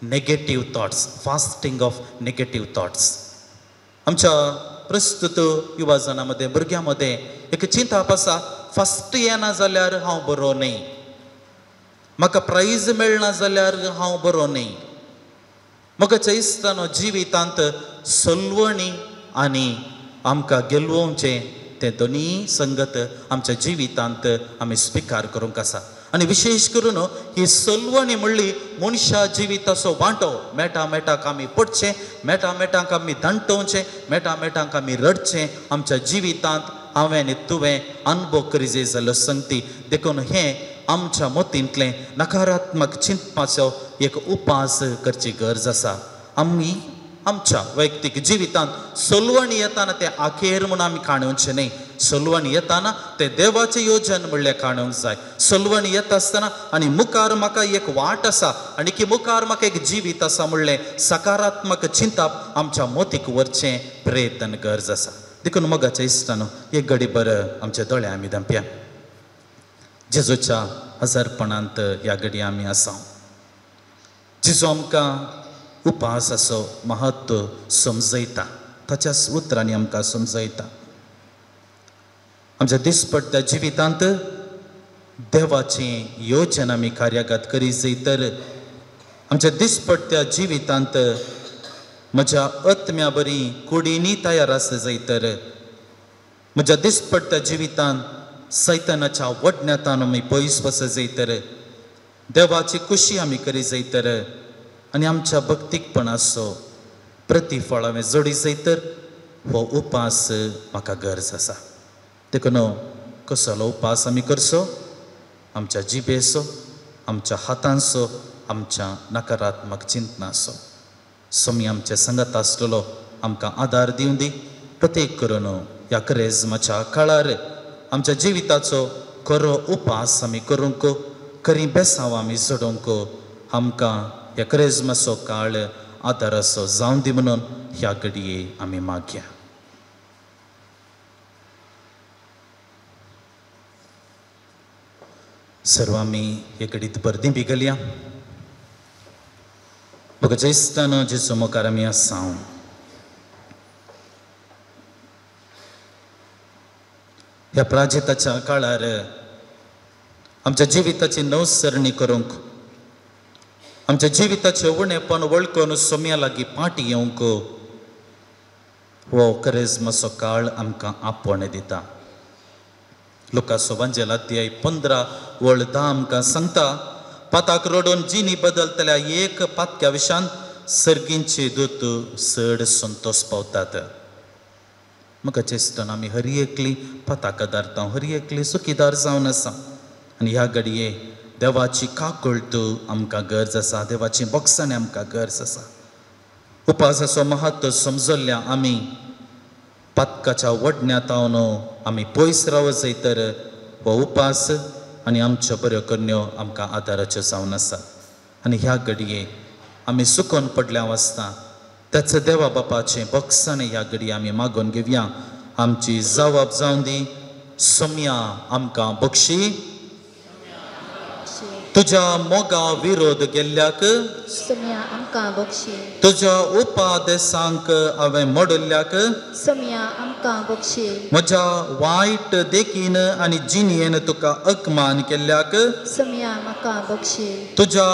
negative thoughts, fasting of negative thoughts. आमच्या प्रस्तुत युवा जाणां मदें, भुरग्यां मदें एक चिंताप आसा, फस्ट येना जाल्यार हांव बरो न्हय, म्हाका प्रायज मेळना जाल्यार हांव बरो न्हय. म्हाका इस्तानो जिवितांत सलवणी आनी आमकां गेलोवचें तें दोनूय संगत आमच्या जिवितांत आमी स्विकार करूंक आसा. आनी विशेश करून ही सलवणी म्हणली मनशा जिविताचो वांटो. मेटा मेटाक आमी पडचें, मेटा मेटाक आमी दांटोवचें, मेटा मेटाक आमी रडचें. आमच्या जिवितांत हांवें आनी तुवें अनुभव करी जाल्लो संगती. देखून हें आमच्या मतींतलें नकारात्मक चिंतपाचो एक उपास करची गरज आसा. आमी आमच्या वैयक्तीक जिवितांत सलवणी येताना तें आखेर म्हूण आमी काणोवचें न्हय. सलवणी येताना तें देवाचें योजन म्हणलें काणोवंक जाय. सलवणी येता आसतना आनी मुखार म्हाका एक वाट आसा आनी की मुखार म्हाका एक जिवीत आसा म्हणलें सकारात्मक चिंतप आमच्या मोतीक व्हरचें प्रयत्न गरज आसा. देखून मोगाच्या इश्टानो, एक घडी बरं आमच्या दोळे आमी धांपया. जेजूच्या हजारपणांत ह्या घडी आमी आसा. जेजू आमकां उपासाचो महत्व समजयता, ताच्याच उतरांनी आमकां समजयता. आमच्या दिसपट्ट्या जिवितांत देवाची योजना आमी कार्यागत करी जाय तर आमच्या दिसपट्ट्या जिवितांत म्हज्या आत्म्या बरी कुडीनी तयार आसा जाय तर म्हज्या दिसपट्ट्या जिवितांत सैतानाच्या वडण्यातान आमी पयस वच जाय तर देवाची खुशी आमी करी जाय तर आनी आमच्या भक्तीकपणाचो प्रतिफळ हांवें जोडी जाय तर हो उपास म्हाका गरज आसा. देखून कसलो उपास आमी करचो? आमच्या जिबेचो, आमच्या हातांचो, आमच्या नकारात्मक चिंतनाचो. स्वामी आमच्या संगत आसलेलो आमकां आदार दिवं दी. प्रत्येक करून ह्या करेजमाच्या काळार आमच्या जिविताचो खरो उपास आमी करूंक, खरी बेसांव आमी जोडूंक आमकां ह्या करेजमाचो काळ आदाराचो जावं दी म्हणून ह्या घडये आमी मागया. सर्व आमी हे घडीत बर्दी बिगलया. म्हाका जैस्तान जेजू मुखार आमी आसा. ह्या प्राजिताच्या काळार आमच्या जिविताची नवसरणी करूंक, आमच्या जिविताचें उणेपण वळखून सोम्या लागीं पाटी येवंक हो करेजमाचो काळ आमकां आपोवणें दिता. लुकासो वांजेल अध्याय 15 वळ 10 आमकां सांगता, पाताक रडून जिनी बदलतल्या एक पातक्या विशान सर्गींचे दूत चड संतोष पावतात. म्हाका चेस्टन आमी हर एकली पताका धारता, हर एकली सुखीदार जावन आसा. आनी ह्या घडये देवाची काकळत आमकां गरज आसा, देवाची बोगसाणी आमकां गरज आसा. उपासाचो महत्व समजल्ल्या आमी पातकाच्या वडण्यांत आमी पयस रावत जाय तर हो उपास आनी आमच्यो बऱ्यो करण्यो आमकां आदाराच्यो जावन आसा. आनी ह्या घडये आमी सुकोन पडल्या आसता त्याच देवा बापाचें बोगसाणें ह्या घडये आमी मागून घेवया. आमची जवाब जावन दी, सोम्या आमकां बक्षी. तुज्या मोगा विरोध गेल्ल्याक सोम्या आमकां बक्षी. तुज्या उपादेसांक हांवें मोडल्ल्याक सोम्या आमकां बक्षी. म्हज्या वायट देखीन आनी जिणयेन तुका अपमान केल्ल्याक सोम्या म्हाका बक्षी. तुज्या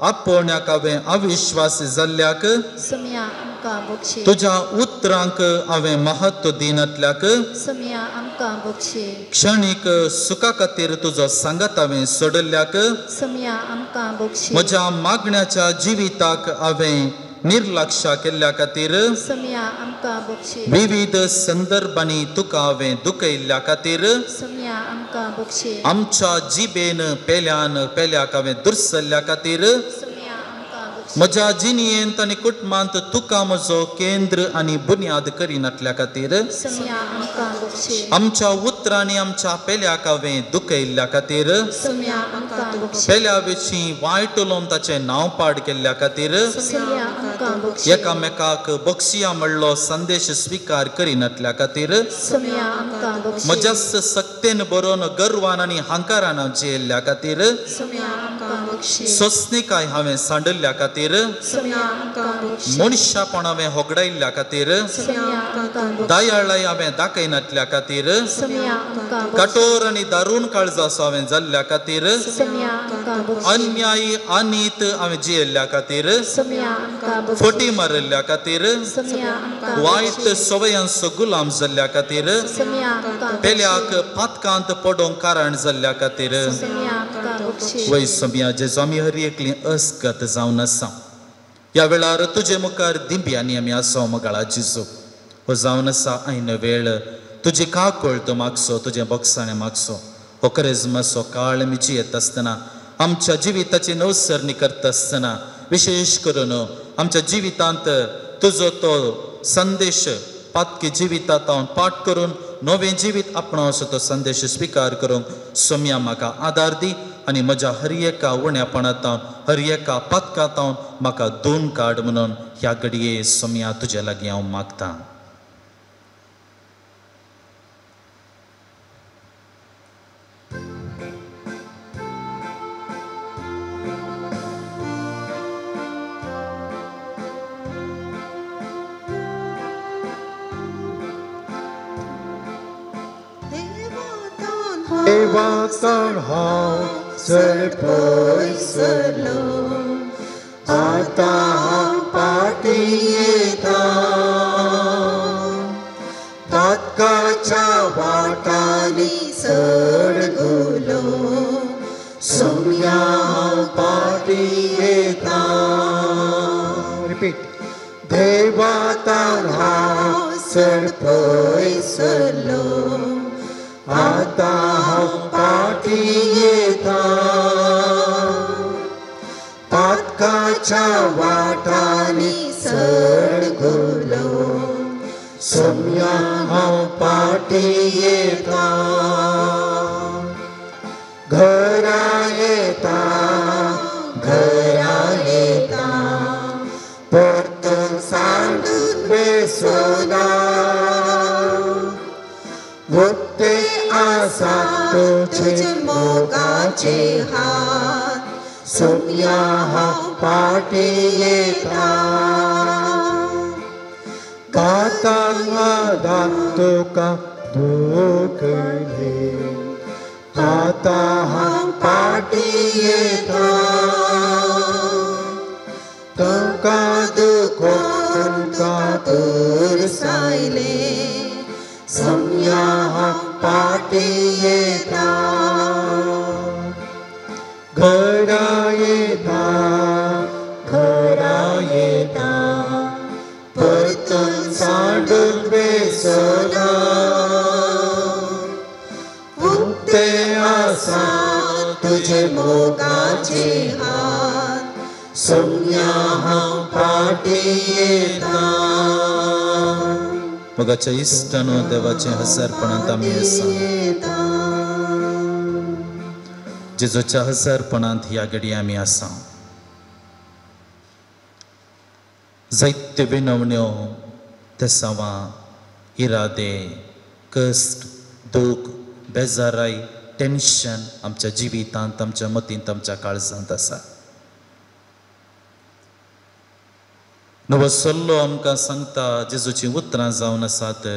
आपोवण्याक हांवें अविश्वास जाल्ल्याक सोम्या आमकां बक्षी. तुज्या उतरांक हांवें महत्व दिनातल्याक सोम्या आमकां बक्षी. क्षणीक सुखा खातीर तुजो सांगात हांवें सोडल्ल्याक सोम्या आमकां बक्षी. म्हज्या मागण्याच्या जिविताक हांवें निर्लक्ष केल्ल्या खातीर सोम्या आमकां बक्षी. विविध संदर्भांनी तुका हांवें दुखयल्ल्या खातीर सोम्या आमकां बक्षी. आमच्या जिबेन पेल्यान पेल्याक हांवें दुर्सल्ल्या खातीर सोम्या आमकां बक्षी. म्हज्या जिणेंत आनी कुटुंबांत तुका म्हजो केंद्र आनी बुन्याद करिनातल्या खातीर, आमच्या उतरांनी आमच्या पेल्याक हांवें दुखयल्ल्या खातीर, पेल्या विशीं वायट उलोवन ताचें नांव पाड केल्ल्या खातीर, एकामेकाक बक्षिया म्हणलो संदेश स्विकार करिनातल्या खातीर, म्हज्याच सक्तेन बरोवन गर्वान आनी हांकारान जियेल्ल्या खातीर, सोंसणीकाय हांवें सांडल्ल्या खातीर, मनशापण हांवें होगडायल्ल्या खातीर, दयाळाय हांवें दाखयनातल्या खातीर, कठोर आनी दारूण काळजाचो हांवें जाल्ल्या खातीर, अन्यायी अनीत हांवें जियेल्ल्या खातीर, फटी मारिल्ल्या खातीर, वायट सवयांचो गुलाम जाल्ल्या खातीर, पेल्याक पातकांत पडोवंक कारण जाल्ल्या खातीर, वय सोम्या जेजू आमी हर एकली अस्कत जावन आसा. ह्या वेळार तुजे मुखार दिंब्यांनी आमी आसा मगाळा जेजू, हो जावन आसा आयन वेळ तुजी काकळ तूं मागसो, तुजें बक्षाणें मागसो. हो करेजमाचो काळ आमी जियेत आसतना, आमच्या जिविताची नवसरणी करता आसतना, विशेश करून आमच्या जिवितांत तुजो तो संदेश पातकी जिवितांत हांव पाठ करून नवें जिवीत आपणावचो तो संदेश स्विकार करूंक सोम्या म्हाका आदार दी आनी म्हज्या हर एका उण्यापणांत हर एका पातकांत म्हाका दोन काड म्हणून ह्या घडये सोम्या तुजे लागीं हांव मागतां. देवातान हांव चड पयसलो, आतां हांव फाटीं येता, पातकाच्या वाटांनी चड गुलो, सोम्या हांव फाटीं येता. रिपीट. देवातान हांव चड पयसलो, आतां हांव फाटीं येता, पातकाच्या वाटांनी चड गुलो, सोम्या हांव फाटीं येता. घरा येता, घरा येता, परतून सांडून बेसना, उक्ते आसा तुजे मोगाचे हात, सोम्या हांव फाटीं येता. गातान वादान तुका दुखले, आतां हांव फाटीं येता, तुका दुखोवन तुका पुरसायले, सोम्या हांव फाटीं येता. घरा येता, घरा येता, परतून सांडून बेसना, उक्ते आसा तुजे मोगाचे हात, सोम्या हांव फाटीं येता. मोगाच्या इश्टानो, देवाचे हजारपणांत आमी आसा. जेजूच्या हजारपणांत ह्या घडये आमी आसा. जायत्यो विनवण्यो, तेसावां, इरादे, कश्ट, दूख, बेजाराय, टेन्शन आमच्या जिवितांत, आमच्या मतींत, आमच्या काळजांत आसा. नवो सल्लो आमकां सांगता, जेजूचीं उतरां जावन आसात,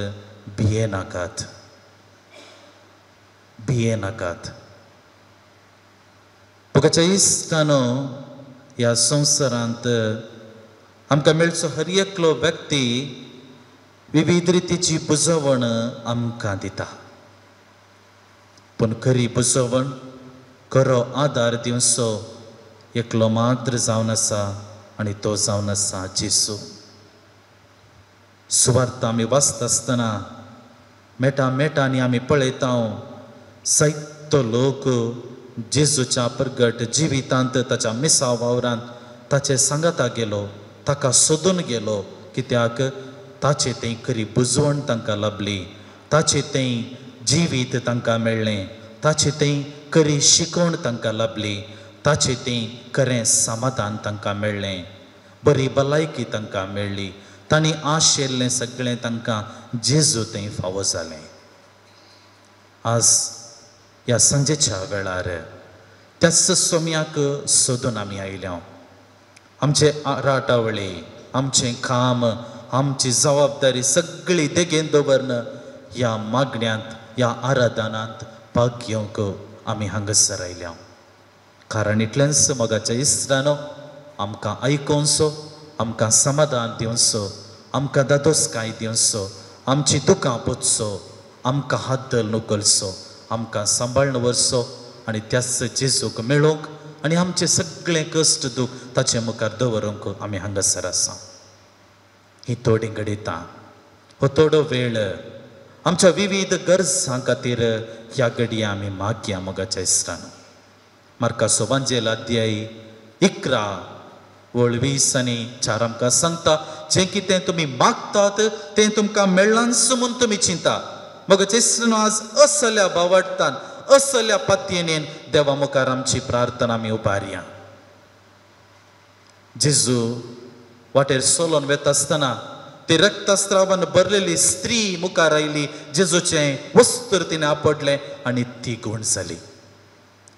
भिये नाकात, भिये नाकात. मोगाच्या इश्टानो, ह्या संवसारांत आमकां मेळचो हर एकलो व्यक्ती विविध रितीची बुजवण आमकां दिता, पूण खरी बुजवण, खरो आदार दिवचो एकलो मात्र जावन आसा आनी तो जावन आसा जेजू. सुवार्थ आमी वाचता आसतना मेटा मेटांनी आमी पळयता, जायतो लोक जेजूच्या प्रगट जिवितांत, ताच्या मिसा वावरांत ताचे सांगाता गेलो, ताका सोदून गेलो, कित्याक ताचे थंय खरी बुजवण तांकां लाबली, ताचे थंय जिवीत तांकां मेळ्ळें, ताचे थंय खरी शिकवण तांकां लाबली, ताचे थंय खरें समाधान तांकां मेळ्ळें, बरी भलायकी तांकां मेळ्ळी। तांणी आशिल्लें सगळें तांकां जेजू थंय फावो जालें। आज ह्या सांजेच्या वेळार त्याच सोम्याक सोदून आमी आयल्या। आमचे राटावळी, आमचें काम, आमची जबाबदारी सगळी देगेन दवरन ह्या मागण्यांत, ह्या आराधनांत भाग घेवंक आमी हांगासर आयल्या। कारण इतलेंच मोगाच्या इश्टानो, आमकां आयकोवचो, आमकां समाधान दिवचो, आमकां दादोसकाय दिवचो, आमची दुकां पोचचो, आमकां हात धरून उखलचो, आमकां सांबाळून व्हरचो आनी त्याच जेजूक मेळोवंक आनी आमचें सगळें कश्ट दूख ताचे मुखार दवरूंक आमी हांगासर आसा। ही थोडी घडितां, हो थोडो वेळ आमच्या विविध गरजां खातीर ह्या घडये आमी मागया मोगाच्या इश्टान। मार्काचो वांजेल अध्याय 11 वळ 20 आनी 4 आमकां सांगता, जें कितें तुमी मागतात तें तुमकां मेळ्ळांच म्हूण तुमी चिंता। मोगाच्या इश्टान, आज असल्या भावार्थान, असल्या पातयेन देवा मुखार आमची प्रार्थना आमी उबारया। जेजू वाटेर सोलोन वेता आसतना ती रक्तस्रावान भरलेली स्त्री मुखार आयली, जेजूचें वस्त्र तिणें आपडलें आनी ती गूण जाली।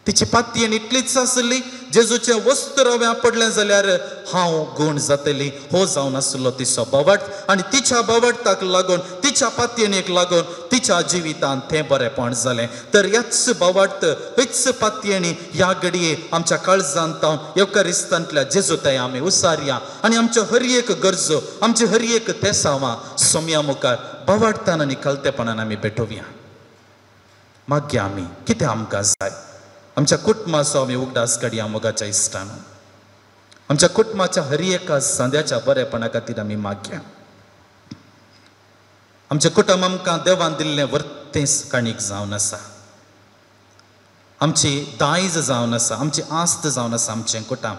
तिची पातयेन इतलीच आसली, जेजूचें वस्त्र हांवें आपडलें जाल्यार हांव गूण जातली, हो जावन आसलो तिचो भावार्थ। आनी तिच्या भावार्थाक लागून, तिच्या पातयेनेक लागून तिच्या जिवितांत तें बरेपण जालें। तर ह्याच भावार्थ, हीच पातयेणी ह्या घडये आमच्या काळजांत येवकारिस्तांतल्या जेजू थंय आमी उसारया आनी आमच्यो हर एक गरजो, आमची हर एक तेसांवां सोम्या मुखार भावार्थान आनी खालतेपणान आमी भेटोवया। मागीर आमी कितें आमकां जाय, आमच्या कुटुंबाचो आमी उगडास काडया मोगाच्या इश्टान। आमच्या कुटुंबाच्या हर एका सांद्याच्या बरेपणा खातीर आमी मागया। आमच्या कुटुंब आमकां देवान दिल्लें वर्तें काणीक जावन आसा, आमची दायज जावन आसा, आमची आस्त जावन आसा आमचें कुटुंब।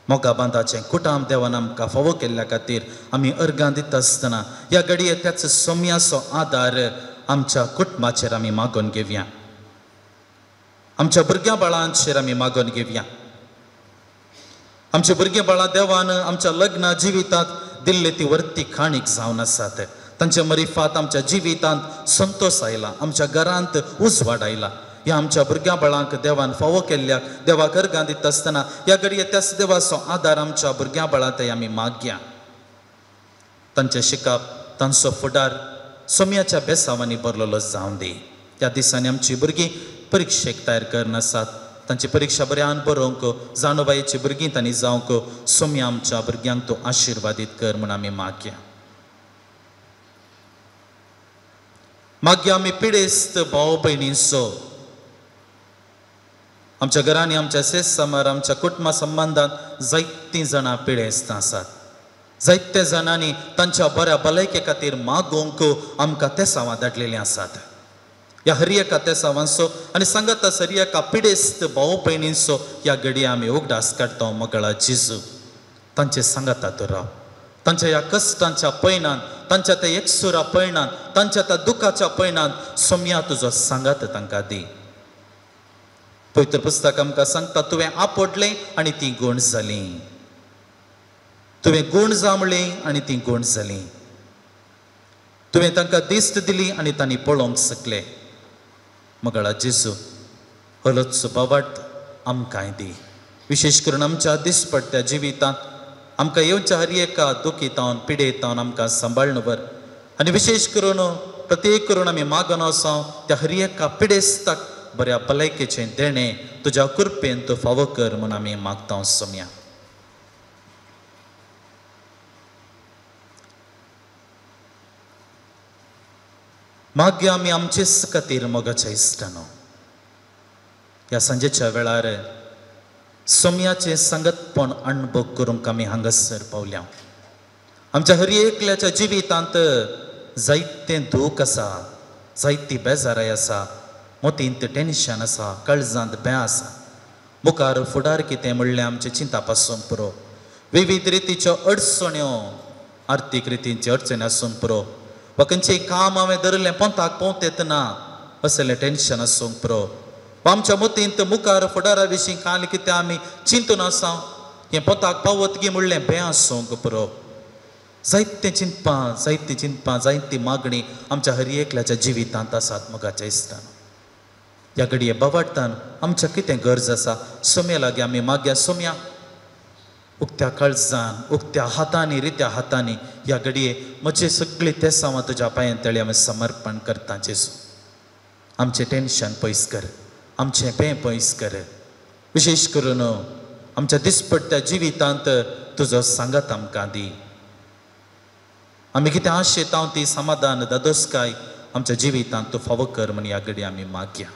मोगा बांदाचें कुटुंब देवान आमकां फावो केल्ल्या खातीर आमी अर्गां दिता आसतना ह्या घडये त्याच सोम्याचो आदार आमच्या कुटुंबाचेर आमी मागून घेवया, आमच्या भुरग्यां बाळांचेर आमी मागून घेवया। आमच्या भुरगीं बाळां देवान आमच्या लग्न जिवितांत दिल्ले ती वर्ती खाणीक जावन आसात, तांच्या मरिफात आमच्या जिवितांत संतोष आयला, आमच्या घरांत उजवाड आयला। ह्या आमच्या भुरग्यां बाळांक देवान फावो केल्ल्याक देवाक अर्गां दिता आसतना ह्या घडये त्याच देवाचो आदार आमच्या भुरग्यां बाळां थंय आमी मागया। तांचें शिकप, तांचो फुडार सोम्याच्या बेसावांनी भरलेलो जावं दी। त्या दिसांनी आमची भुरगीं परिक्षेक तयार करून आसात, तांची परिक्षा बऱ्यान बरोवंक, जाणवायेची भुरगीं तांणी जावंक सोम्या आमच्या भुरग्यांक तूं आशिर्वादीत कर म्हूण आमी मागया। मागीर आमी पिडेस्त भाव भयणींचो, आमच्या घरांनी, आमच्या शेतसमार, आमच्या कुटुंबा संबंदान जायतीं जाणां पिडेस्त आसात। जायते जाणांनी तांच्या बऱ्या भलायके खातीर मागोवंक आमकां तेसांवां धाडलेलीं आसात। ह्या हर एका तेसावांचो आनी सांगाता हर एका पिडेस्त भाव भयणींचो ह्या घडये आमी उगडास काडटा। मोगाळा जेजू, तांचे सांगाता तूं राव, तांच्या ह्या कश्टांच्या पयणान, तांच्या त्या एकसुरा पयणान, तांच्या त्या दुखाच्या पयणान सोम्या तुजो सांगात तांकां दी। पवित्र पुस्तक आमकां सांगता, तुवें आपडलें आनी तीं गूण जालीं, तुवें गूण जामलें आनी तीं गूण जालीं, तुवें तांकां दिश्ट दिली आनी तांणी पळोवंक शकले। मोगाळा जेजू, हलोच भावार्थ आमकांय दी, विशेश करून आमच्या दिसपडट्या जिवितांत आमकां येवच्या हर एका दुखीतावन, पिडेतावन आमकां सांबाळून व्हर आनी विशेश करून प्रत्येक करून आमी मागून वचों त्या हर एका पिडेस्ताक बऱ्या भलायकेचें देणें तुज्या कृपेन तूं फावो कर म्हूण आमी मागता सोम्या। मागीर आमी आमचेच खातीर मोगाच्या इश्टानो, ह्या सांजेच्या वेळार सोम्याचें सांगतपण अणभव करूंक आमी हांगासर पावल्या। आमच्या हर एकल्याच्या जिवितांत जायतें दूख आसा, जायती बेजाराय आसा, मतींत टेन्शन आसा, काळजांत भंय आसा। मुखार फुडार कितें म्हणलें आमचें चिंता पासूंक पुरो, विविध रितीच्यो अडचण्यो आर्थीक रितींच्यो अडचणी आसूंक पुरो, वा खंयचें काम हांवें धरिल्लें पोंताक पोंवत येतना असलें टेंशन आसूंक पुरो, वा आमच्या मतींत मुखार फुडारा विशीं काल कितें आमी चिंतून आसा हें पोंताक पावत गी म्हणलें भंय आसूंक पुरो। जायतें चिंतपां जायतीं चिंतपां जायती मागणी आमच्या हर एकल्याच्या जिवितांत आसात मोगाच्या इश्टान। ह्या घडये बाबाडटान आमच्या कितें गरज आसा सोम्या लागीं आमी मागया, सोम्या उक्त्या काळजान उक्त्या हातांनी रित्या हातांनी ह्या घडये म्हजे सगळीं तेसांवां तुज्या पांयां तळी आमी समर्पण करता जेजू। आमचें टेंशन पयस कर, आमचें पें पयस कर, विशेश करून आमच्या दिसपट्ट्या जिवितांत तुजो सांगात आमकां दी। आमी कितें आशेता ती समाधान दादोसकाय आमच्या जिवितांत तूं फावो कर म्हण ह्या घडये आमी मागया।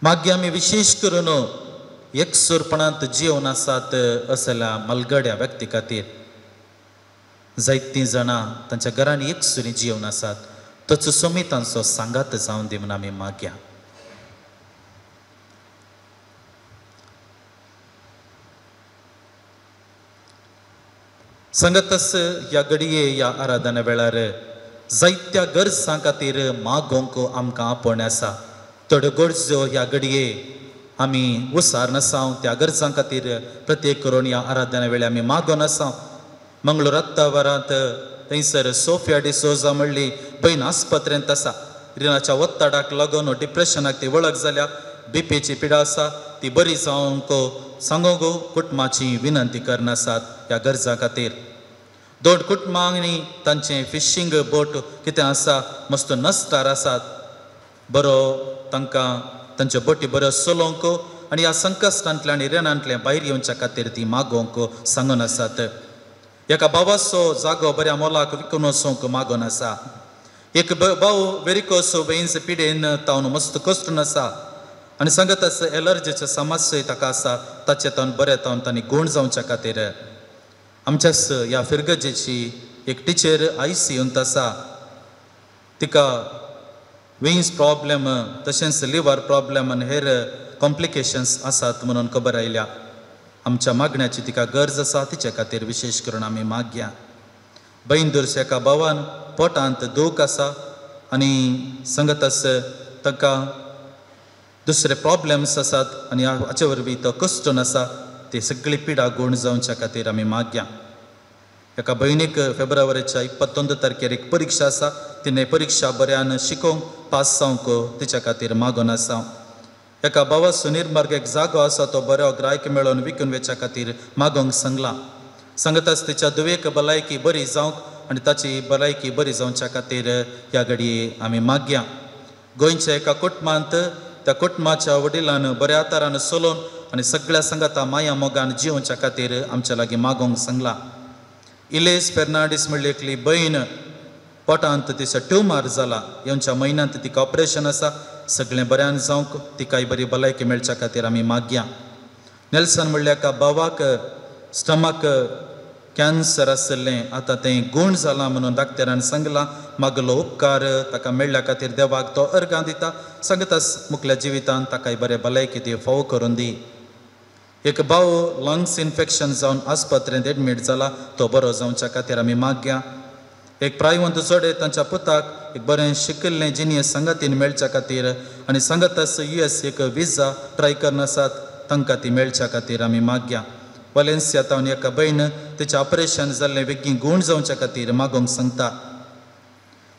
मागीर आमी विशेश करून एकसुरपणांत जिवन आसात असल्या मलगड्या व्यक्ती खातीर, जायतीं जाणां तांच्या घरांनी एकसुरी जिवन आसात तोच सोमितांचो सांगात जावन दी म्हूण आमी मागया। सांगातच ह्या घडये ह्या आराधना वेळार जायत्या गरजां खातीर मागोवंक आमकां आपोवणें आसा। थोड्यो गरजो ह्या घडये आमी उसार नासाव त्या गरजां खातीर प्रत्येक करून ह्या आराधना वेळार आमी मागोवन आसाव। मंगळूर आत्तावरांत थंयसर सोफिया डिसोजा म्हणली बयन आस्पत्रेंत आसा, रिणाच्या ಒತ್ತಡಕ್ಕೆ लागून डिप्रेशनाक ती वळख जाल्या, बीपीची पिडा आसा ती बरी जावंक सांगोंक कुटुंबाची विनंती करनासात ह्या गरजां खातीर। दोन कुटुंबांनी तांचें फिशींग बोट कितें आसा मस्त नस्तार आसात, बरो तांकां तांच्यो बोटी बऱ्यो चलोवंक आनी ह्या संकश्टांतल्यान आनी रिणांतल्यान भायर येवच्या खातीर ती मागोवंक सांगून आसात। एका भावाचो जागो बऱ्या मोलाक विकून वचूंक मागून आसा। एक भाव वेरिकोस वेन्स पिडेन तावन मस्त कश्टून आसा आनी सांगत आसा एलर्जीचे समस्या ताका आसा, ताचे तावन बरें तावन तांणी गूण जावच्या खातीर। आमच्याच ह्या फिरगजेची एक टिचर आयसीयूंत आसा, तिका वेन्स प्रॉब्लेम तशेंच लिवर प्रॉब्लेम आनी हेर कॉम्प्लिकेशन्स आसात म्हणून खबर आयल्या। आमच्या मागण्याची तिका गरज आसा, तिचे खातीर विशेश करून आमी मागया। बैंदूरच्या एका भावान पोटांत दूख आसा आनी सांगत आसा ताका दुसरे प्रॉब्लेम्स आसात आनी हाचे वरवीं तो कश्टून आसा, ती सगळी पिडा गूण जावच्या खातीर आमी मागया। एका भयणीक फेब्रुवारीच्या 21 तारखेर एक परिक्षा आसा, तिणें परिक्षा बऱ्यान शिकोवंक पास जावंक तिच्या खातीर मागून आसा। एका भावा सुनिर्मार्ग एक जागो आसा तो बरो ग्रायक मेळोवन विकून वचच्या खातीर मागोवंक सांगला। सांगत आसा तिच्या धुवेक भलायकी बरी जावंक आनी ताची भलायकी बरी जावच्या खातीर ह्या घडये आमी मागया। गोंयच्या एका कुटुंबांत त्या कुटुंबाच्या वडिलान बऱ्या तरान चलोवन आनी सगळ्या सांगाता माया मोगान जिवच्या खातीर आमच्या लागीं मागोवंक सांगला। इलेस फेर्नांडीस म्हणली एकली बयण पोटांत तिचो ट्युमर जाला, येवच्या म्हयन्यांत तिका ऑपरेशन आसा, सगळें बऱ्यान जावंक तिकाय बरी भलायकी मेळच्या खातीर आमी मागया। नेल्सन म्हणल्या एका भावाक स्टमक कॅन्सर आशिल्लें, आतां तें गूण जालां म्हणून डाक्टरान सांगलां, मागलो उपकार ताका मेळ्ळ्या खातीर देवाक तो अर्गां दिता। सांगता मुखल्या जिवितांत ताकाय बरें भलायकी ती फावो करून दी। एक भाव लंग्स इन्फेक्शन जावन आस्पत्रेंत एडमीट जाला, तो बरो जावच्या खातीर आमी मागया। एक प्रायवंत जोडे तांच्या पुताक एक बरें शिकिल्लें जिनियस सांगातीन मेळच्या खातीर आनी सांगाताच US एक विजा ट्राय करनासात तांकां ती मेळच्या खातीर आमी मागया। वालेन्सिया तावन एका भयण तिचें ऑपरेशन जाल्लें बेगीन गूण जावच्या खातीर मागोवंक सांगता।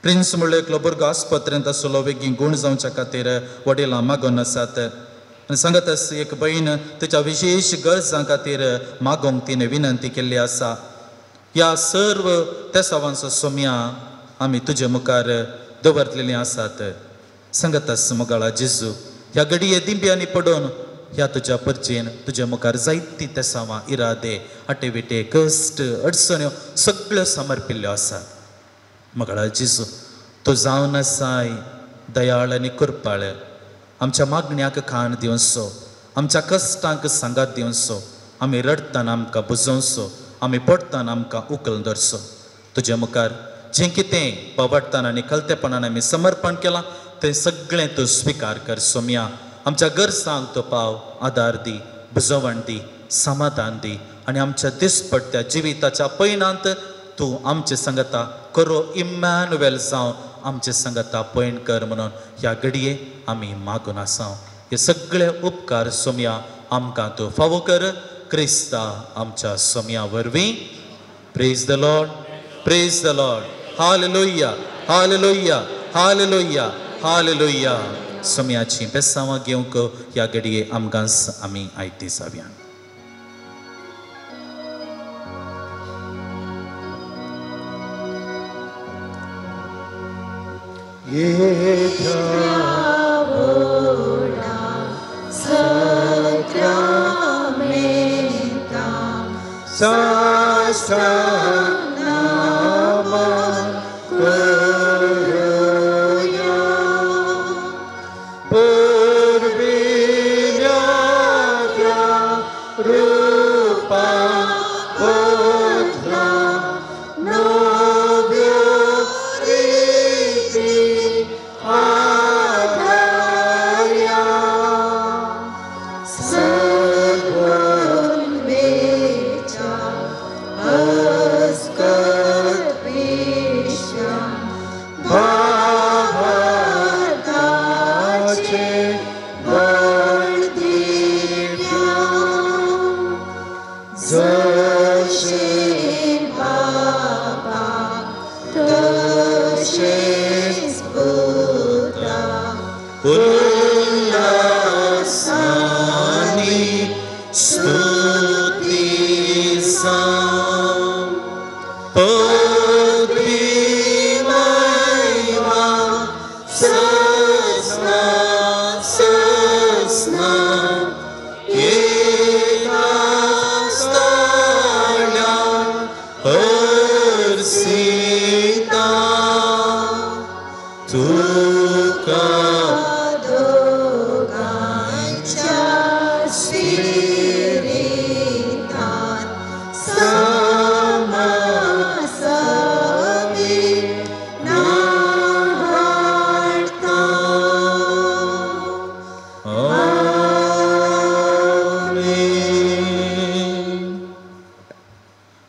प्रिन्स म्हणलो एकलो भुरगो आस्पत्रेंत आसलो, बेगीन गूण जावच्या खातीर वडिलां मागोवन आसात आनी सांगत आसा एक भयण तिच्या विशेश गरजां खातीर मागोवंक तिणें विनंती केल्ली आसा। ह्या सर्व तेसावांचो सोम्या आमी तुजे मुखार दवरलेलीं आसात। सांगत आसा मोगाळा जेजू, ह्या घडये दिंब्यांनी पडून ह्या तुज्या परचेन तुज्या मुखार जायतीं तेसावां इरादे आटेविटे कश्ट अडचण्यो सगळ्यो समर्पिल्ल्यो आसात। मोगाळा जेजू, तूं जावन आसाय दयाळ आनी कृपाळ, आमच्या मागण्याक खाण दिवचो, आमच्या कश्टांक सांगात दिवचो, आमी रडटाना आमकां बुजोवचो, आमी पडटाना आमकां उखल धरचो। तुज्या मुखार जें कितें पवडताना आनी कलतेपणान आमी समर्पण केलां तें सगळें तूं स्विकार कर सोम्या. आमच्या गरजांक तूं पाव, आदार दी, बुजवण दी, समाधान दी आनी आमच्या दिसपट्ट्या जिविताच्या पयणांत तूं आमचे संगता करो इम्मॅन्युएल जावन आमचे संगता पयण कर म्हणून ह्या घडये आमी मागून आसा. हे सगळे उपकार सोम्या आमकां तूं फावो कर क्रिस्ता आमच्या सोम्या वरवीं. Praise the Lord, praise the Lord. Hallelujah, hallelujah, hallelujah, hallelujah. सोम्याची बेसांवां घेवंक ह्या घडये आमकां आमी आयती जावया.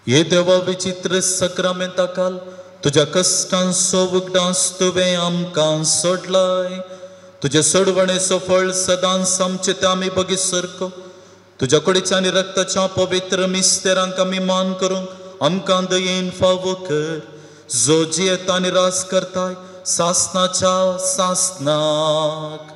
हे देवा विचित्र सक्रामेंता काल तुज्या कश्टांचो उगडास तुवें आमकां सोडलाय. तुजे सोडवणेचो फळ सदांच आमचे ते आमी बगी सरको. तुज्या कुडीच्या आनी रक्ताच्या पवित्र मिस्तेरांक आमी मान करूंक आमकां दयेन फावो कर. जो जियेता आनी रास करताय सासनाच्या सासनाक.